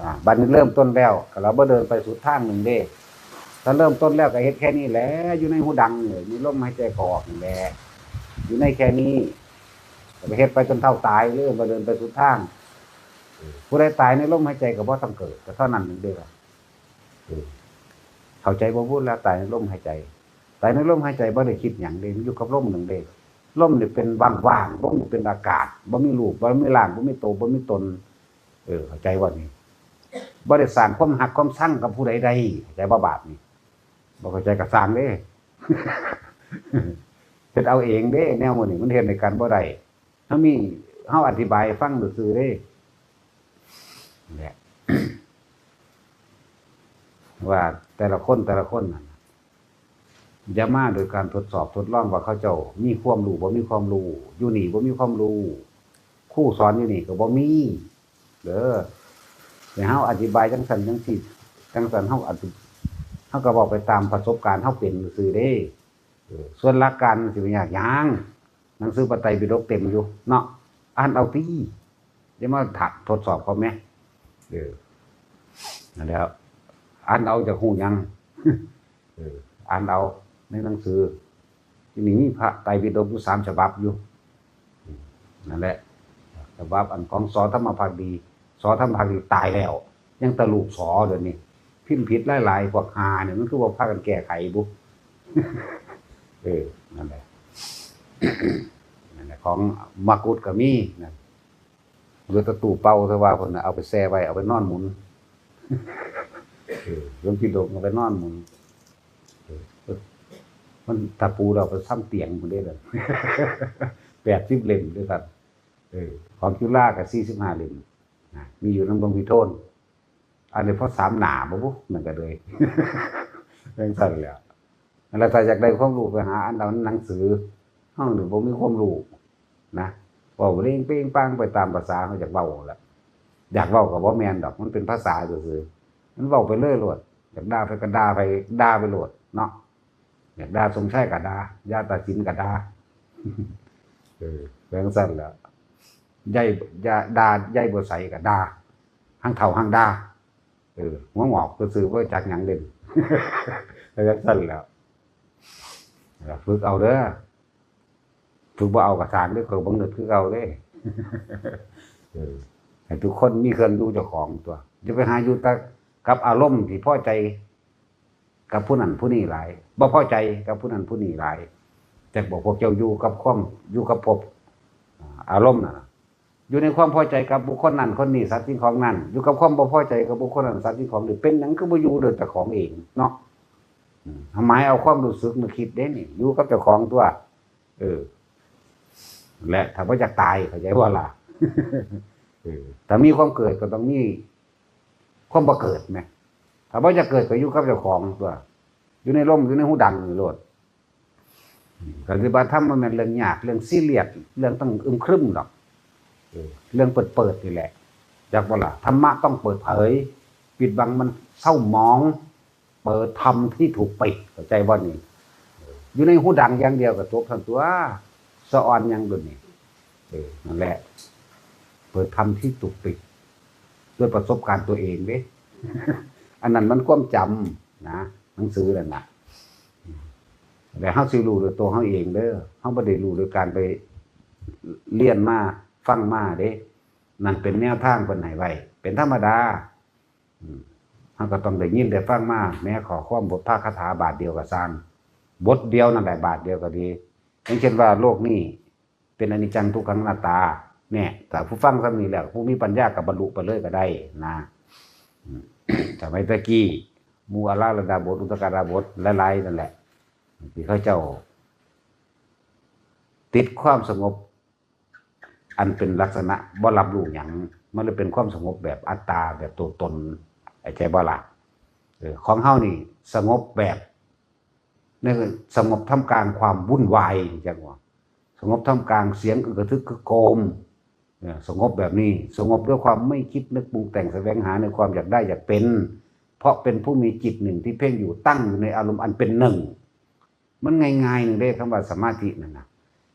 อ่า บัดนี้เริ่มต้นแล้ว ก็เราบ่เดินไปสุดทางหนึ่งเด้ ถ้าเริ่มต้นแล้วก็เฮ็ดแค่นี้แหละ อยู่ในหูดังนี่ มีลมหายใจเข้าออกนี่แหละ อยู่ในแค่นี้ ก็ไปเฮ็ดไปจนเฒ่าตายเลย บ่เดินไปสุดทาง ผู้ใดตายในลมหายใจก็บ่ต้องเกิด ก็เท่านั้นหนึ่งเด้อ เออ เข้าใจบ่พูดแล้ว ตายในลมหายใจ ตายในลมหายใจบ่ได้คิดหยังเด้ มันอยู่กับลมหนึ่งเด้ ลมนี่เป็นว่างๆ ลมนี่เป็นอากาศ บ่มีรูป บ่มีร่าง บ่มีโต บ่มีตน เออ เข้าใจว่านี่ บ่ได้สร้างความฮักความชังกับผู้ใดได้ เข้าใจบ่บาดนี่ บ่เข้าใจก็สร้างเด้ เฮ็ดเอาเองเด้ แนวหมู่นี้มันเฮ็ดให้กันบ่ได้ เฮามี เฮาอธิบายให้ฟังซื่อๆเด้ เนี่ย ว่าแต่ละคนแต่ละคนนั่นน่ะ อย่ามาโดยการทดสอบทดลองว่าเขาเจ้ามีความรู้บ่มีความรู้ อยู่นี่บ่มีความรู้ ครูสอนอยู่นี่ก็บ่มี เด้อ แต่เฮาอธิบายจังซั่นจังซี่ จังซั่นเฮาอธิ เฮาก็เว้าไปตามประสบการณ์เฮาเป็นซื่อเด้ เออ ส่วนหลักการมันสิไปยากหยัง หนังสือพระไตรปิฎกเต็มอยู่เนาะ อ่านเอาติ อย่ามาถะ ทดสอบเขาแหม เออ นั่นแหละ อ่านเอาจะฮู้หยัง เออ อ่านเอาในหนังสือ ที่นี่มีพระไตรปิฎกอยู่สามฉบับอยู่ อืม นั่นแหละ ฉบับอันของ ส.ธรรมภักดี ส.ธรรมภักดีตายแล้ว ยังแต่ลูก ส.เดี๋ยวนี้ พิมพ์ผิดหลายๆ พวกหาเนี่ย มันคือบ่พากันแก้ไขบุ เออ นั่นแหละ นั่นแหละ ของมกุฏก็มีนั่น เหลือแต่ตู้เปล่า แต่ว่าเพิ่นน่ะเอาไปแช่ไว้ เอาไปนอนหมุน เออ หลวงพี่ดงเอาไปนอนหมุน เออ มันตะปูเราไปซ้ำเตียงพุ้นเด้อ แปดสิบเล่มด้วยกัน เออ ของจุฬาก็สี่สิบห้าเล่ม นะ มีอยู่นำหลวงพี่โทน อันนี้พอสามหน้าบ่บุ นั่นก็เลย จังซั่นแหละ นั่นแหละ ถ้าอยากได้ความรู้ไปหาอ่านเอาหนังสือ เฮานี่บ่มีความรู้นะ เว้าเร่งเป้งปังไปตามภาษาเฮาอยากเว้าแหละ อยากเว้าก็บ่แม่นดอก มันเป็นภาษาซื่อๆ มันเว้าไปเลยโลด อยากด่าไผก็ด่าไป ด่าไปโลดเนาะ อยากด่าสมชายก็ด่า อย่าตัดสินก็ด่า เออ เป็นจังซั่นแหละ ยาย อย่าด่ายายบัวใสก็ด่า หางเฒ่าหางด่า เออ หัวงอกซื่อๆ บ่จักหยังเด่น เป็นจังซั่นแหละ ฝึกเอาเด้อ ฝึกบ่เอาก็ซ่างเด้อ ข้อยบ่เงิดคือเก่าเด้ เออ ให้ทุกคนมีเครื่องอยู่เจ้าของตัว อย่าไปหาอยู่แต่กับอารมณ์ที่พอใจ กับผู้นั้นผู้นี้หลาย บ่พอใจกับผู้นั้นผู้นี้หลาย จักบอกพวกเจ้าอยู่กับความ อยู่กับภพ อ่า อารมณ์น่ะ อยู่ในความพอใจกับบุคคลนั้นคนนี้ สัตว์สิ่งของนั้น อยู่กับความบ่พอใจกับบุคคลนั้น สัตว์สิ่งของนี้ เป็นหยังคือบ่อยู่โดยเจ้าของเองเนาะ อืม หมายเอาความรู้สึกมาคิดเด้นี่ อยู่กับเจ้าของตัว เออ และถ้าบ่อยากตาย เข้าใจบ่ล่ะ เออ ถ้ามีความเกิดก็ต้องมีความบ่เกิดแหม ถ้าบ่อยากเกิดก็อยู่กับเจ้าของตัว อยู่ในลม อยู่ในหูดังนี่โลด ปฏิบัติธรรมบ่แม่นเรื่องยาก เรื่องซีเรียส เรื่องต้องอึมครึมดอก เออ เรื่องเปิดๆนี่แหละ จักบ่ล่ะ ธรรมะต้องเปิดเผย ปิดบังมันเศร้าหมอง เปิดธรรมที่ถูกปิด เข้าใจบ่นี่ อยู่ในหูดังอย่างเดียวก็จบทั้งตัว สะออนหยังโดนนี่ เออ นั่นแหละ เปิดธรรมที่ถูกปิด ด้วยประสบการณ์ตัวเองเด้ อันนั้นมันความจำนะ หนังสือนั่นน่ะ แต่เฮาสิรู้ด้วยตัวเฮาเองเด้อ เฮาบ่ได้รู้โดยการไปเรียนมา ฟังมาเด้ นั่นเป็นแนวทางเพิ่นให้ไว้ เป็นธรรมดา อืม เฮาก็ต้องได้ยินได้ฟังมา แม้ข้อความบทพระคาถาบาทเดียวก็ซ่าง บทเดียวนั่นแหละ บาทเดียวก็ดี อย่างเช่นว่าโลกนี้เป็นอนิจจังทุกขังอนัตตา เนี่ย ถ้าผู้ฟังส่ำนี้แล้ว ผู้มีปัญญาก็บรรลุไปเลยก็ได้นะ สมัยตะกี้ หมู่อาราธนาบท อุตตการาบทหลายๆนั่นแหละ ที่เขาเจ้า ติดความสงบ อันเป็นลักษณะบ่รับรู้หยัง มันเลยเป็นความสงบแบบอัตตา แบบตัวตน เข้าใจบ่ล่ะ? เออ ของเฮานี่สงบแบบ นี่คือสงบท่ามกลางความวุ่นวาย จังว่า สงบท่ามกลางเสียงอึกกระทึกคึกโครม เนี่ย สงบแบบนี้ สงบด้วยความไม่คิดนึกปรุงแต่งแสวงหาในความอยากได้อยากเป็น เพราะเป็นผู้มีจิตหนึ่งที่เพ่งอยู่ ตั้งอยู่ในอารมณ์อันเป็นหนึ่ง มันง่ายๆหนึ่งเด้ คำว่าสมาธินั่นนะ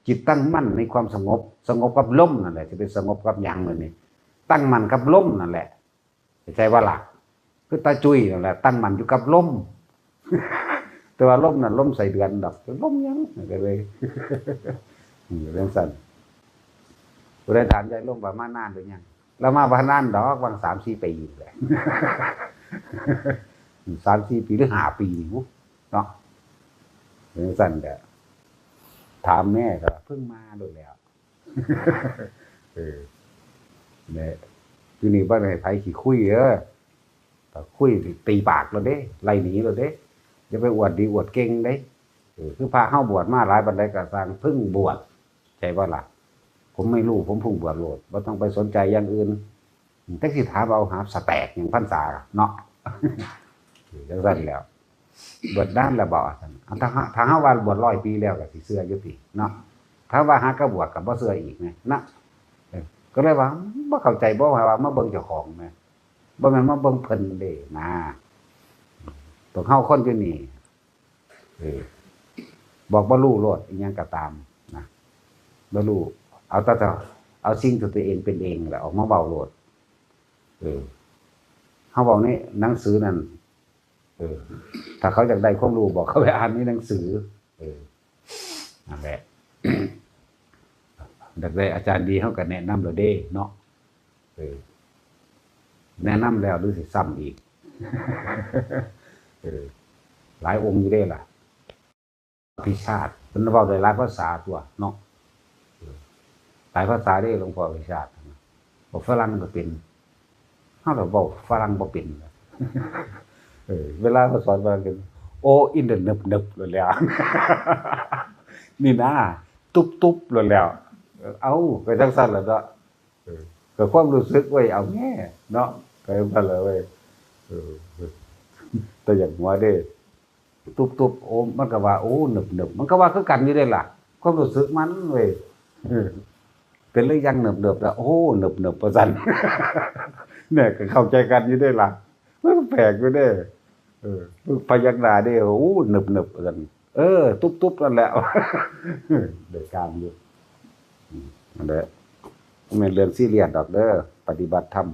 จิตตั้งมั่นในความสงบ สงบกับลมนั่นแหละ จะเป็นสงบกับหยังเลยนี่ ตั้งมั่นกับลมนั่นแหละ เข้าใจว่าล่ะ? คือตาจุ้ยนั่นแหละ ตั้งมั่นอยู่กับลม แต่ว่าลมนั่นลมไส้เดือนดอก ลมหยัง ก็เลย อืม เรื่องสั้น ผู้ใดถามยายลมว่ามานานหรือยัง แล้วมาบ่นานดอก วางสามสี่ปีแหละ สามสี่ปีหรือห้าปีนี่บุ เนาะ เรื่องสั้นก็ ถามแม่ก็เพิ่งมาโดนแล้ว เออ เนี่ย อยู่นี่บ่ได้ให้ไผขี้คุยเด้อ ถ้าคุยสิตีปากโลดเด้ ไล่หนีโลดเด้ อย่าไปอวดดีอวดเก่งเด้ เออ คือพระเฮาบวชมาหลายปานใดก็ซ่าง เพิ่งบวช ใช่บ่ล่ะ? ผมไม่รู้ ผมเพิ่งบวชโลด บ่ต้องไปสนใจอย่างอื่น จักสิถามเอาหาบสแต็กหยังพรรษาเนาะ เออ จังซั่นแหล้ว บวชนานแล้วบ่ ซั่น ถ้า ถ้าเฮาว่าบวชร้อยปีแล้วก็สิเชื่ออยู่ติเนาะ ถ้าว่าหากะบวชก็บ่เชื่ออีกแหมนะ เออ ก็เลยว่าบ่เข้าใจ บ่ว่า ว่ามาเบิ่งเจ้าของแหม บ่แม่นมาเบิ่งเพิ่นเด้นะ พวกเฮาคนอยู่นี่ เออ บอกบ่รู้โลด อีหยังก็ตามนะ บ่รู้ เอาแต่ เอาสิ่งที่ตัวเองเป็นเองแหละออกมาเว้าโลด เออ เฮาเว้าในหนังสือนั่น เออ ถ้าเขาอยากได้ความรู้ บอกเขาไปอ่านในหนังสือ เออ นั่นแหละ อยากได้อาจารย์ดี เฮาก็แนะนำแล้วเด้เนาะ เออ แนะนำแล้วหรือสิซ้ำอีก เออ หลายองค์อยู่เด้ล่ะ อภิชาติ เพิ่นเว้าได้หลายภาษาตั๊วเนาะ เออ หลายภาษาเด้หลวงพ่ออภิชาติ เว้าฝรั่งก็เป็น เฮาล่ะเว้าฝรั่งบ่เป็น เออ เวลาเขาสอนฝรั่งก็ "โอ้ in the เนิบๆ" โลดแหล้ว นี่นะ ตุ๊บๆ โลดแหล้ว เอ้า ก็จั่งซั้นล่ะเนาะ เออ ก็ความรู้สึกเว้ย เอาแน่เนาะ ก็จั่งซั้นล่ะเว้ย เออ แต่อยากหัวเด้ ตุ๊บๆ โอ้ มันก็ว่า "โอ้ เนิบๆ" มันก็ว่าคือกันอยู่เด้ล่ะ ความรู้สึกมันเว้ย เออ เป็นเรื่องอย่างเนิบๆ แล้ว "โอ้ เนิบๆ" ว่าซั่น เนี่ย ก็เข้าใจกันอยู่เด้ล่ะ มันแปลกอยู่เด้ เออ พยักหน้าเด้ "โอ้ เนิบๆ" ว่าซั่น เออ ตุ๊บๆ นั่นแหละ ได้การอยู่ อืม นั่นแหละ บ่แม่นเรื่องซีเรียสดอกเด้อ ปฏิบัติธรรม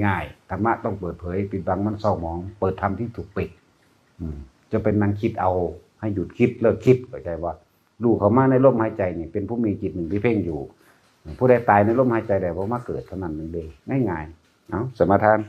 ง่ายๆ ธรรมะต้องเปิดเผย ปิดบังมันเศร้าหมอง เปิดธรรมที่ถูกปิด อืม จะเป็นนั่งคิดเอา ให้หยุดคิด เลิกคิด เข้าใจบ่? รู้เข้ามาในลมหายใจนี่ เป็นผู้มีจิตหนึ่งที่เพ่งอยู่ ผู้ใดตายในลมหายใจใด บ่มาเกิดเท่านั้นเอง ง่ายๆ เอ้า สมาทาน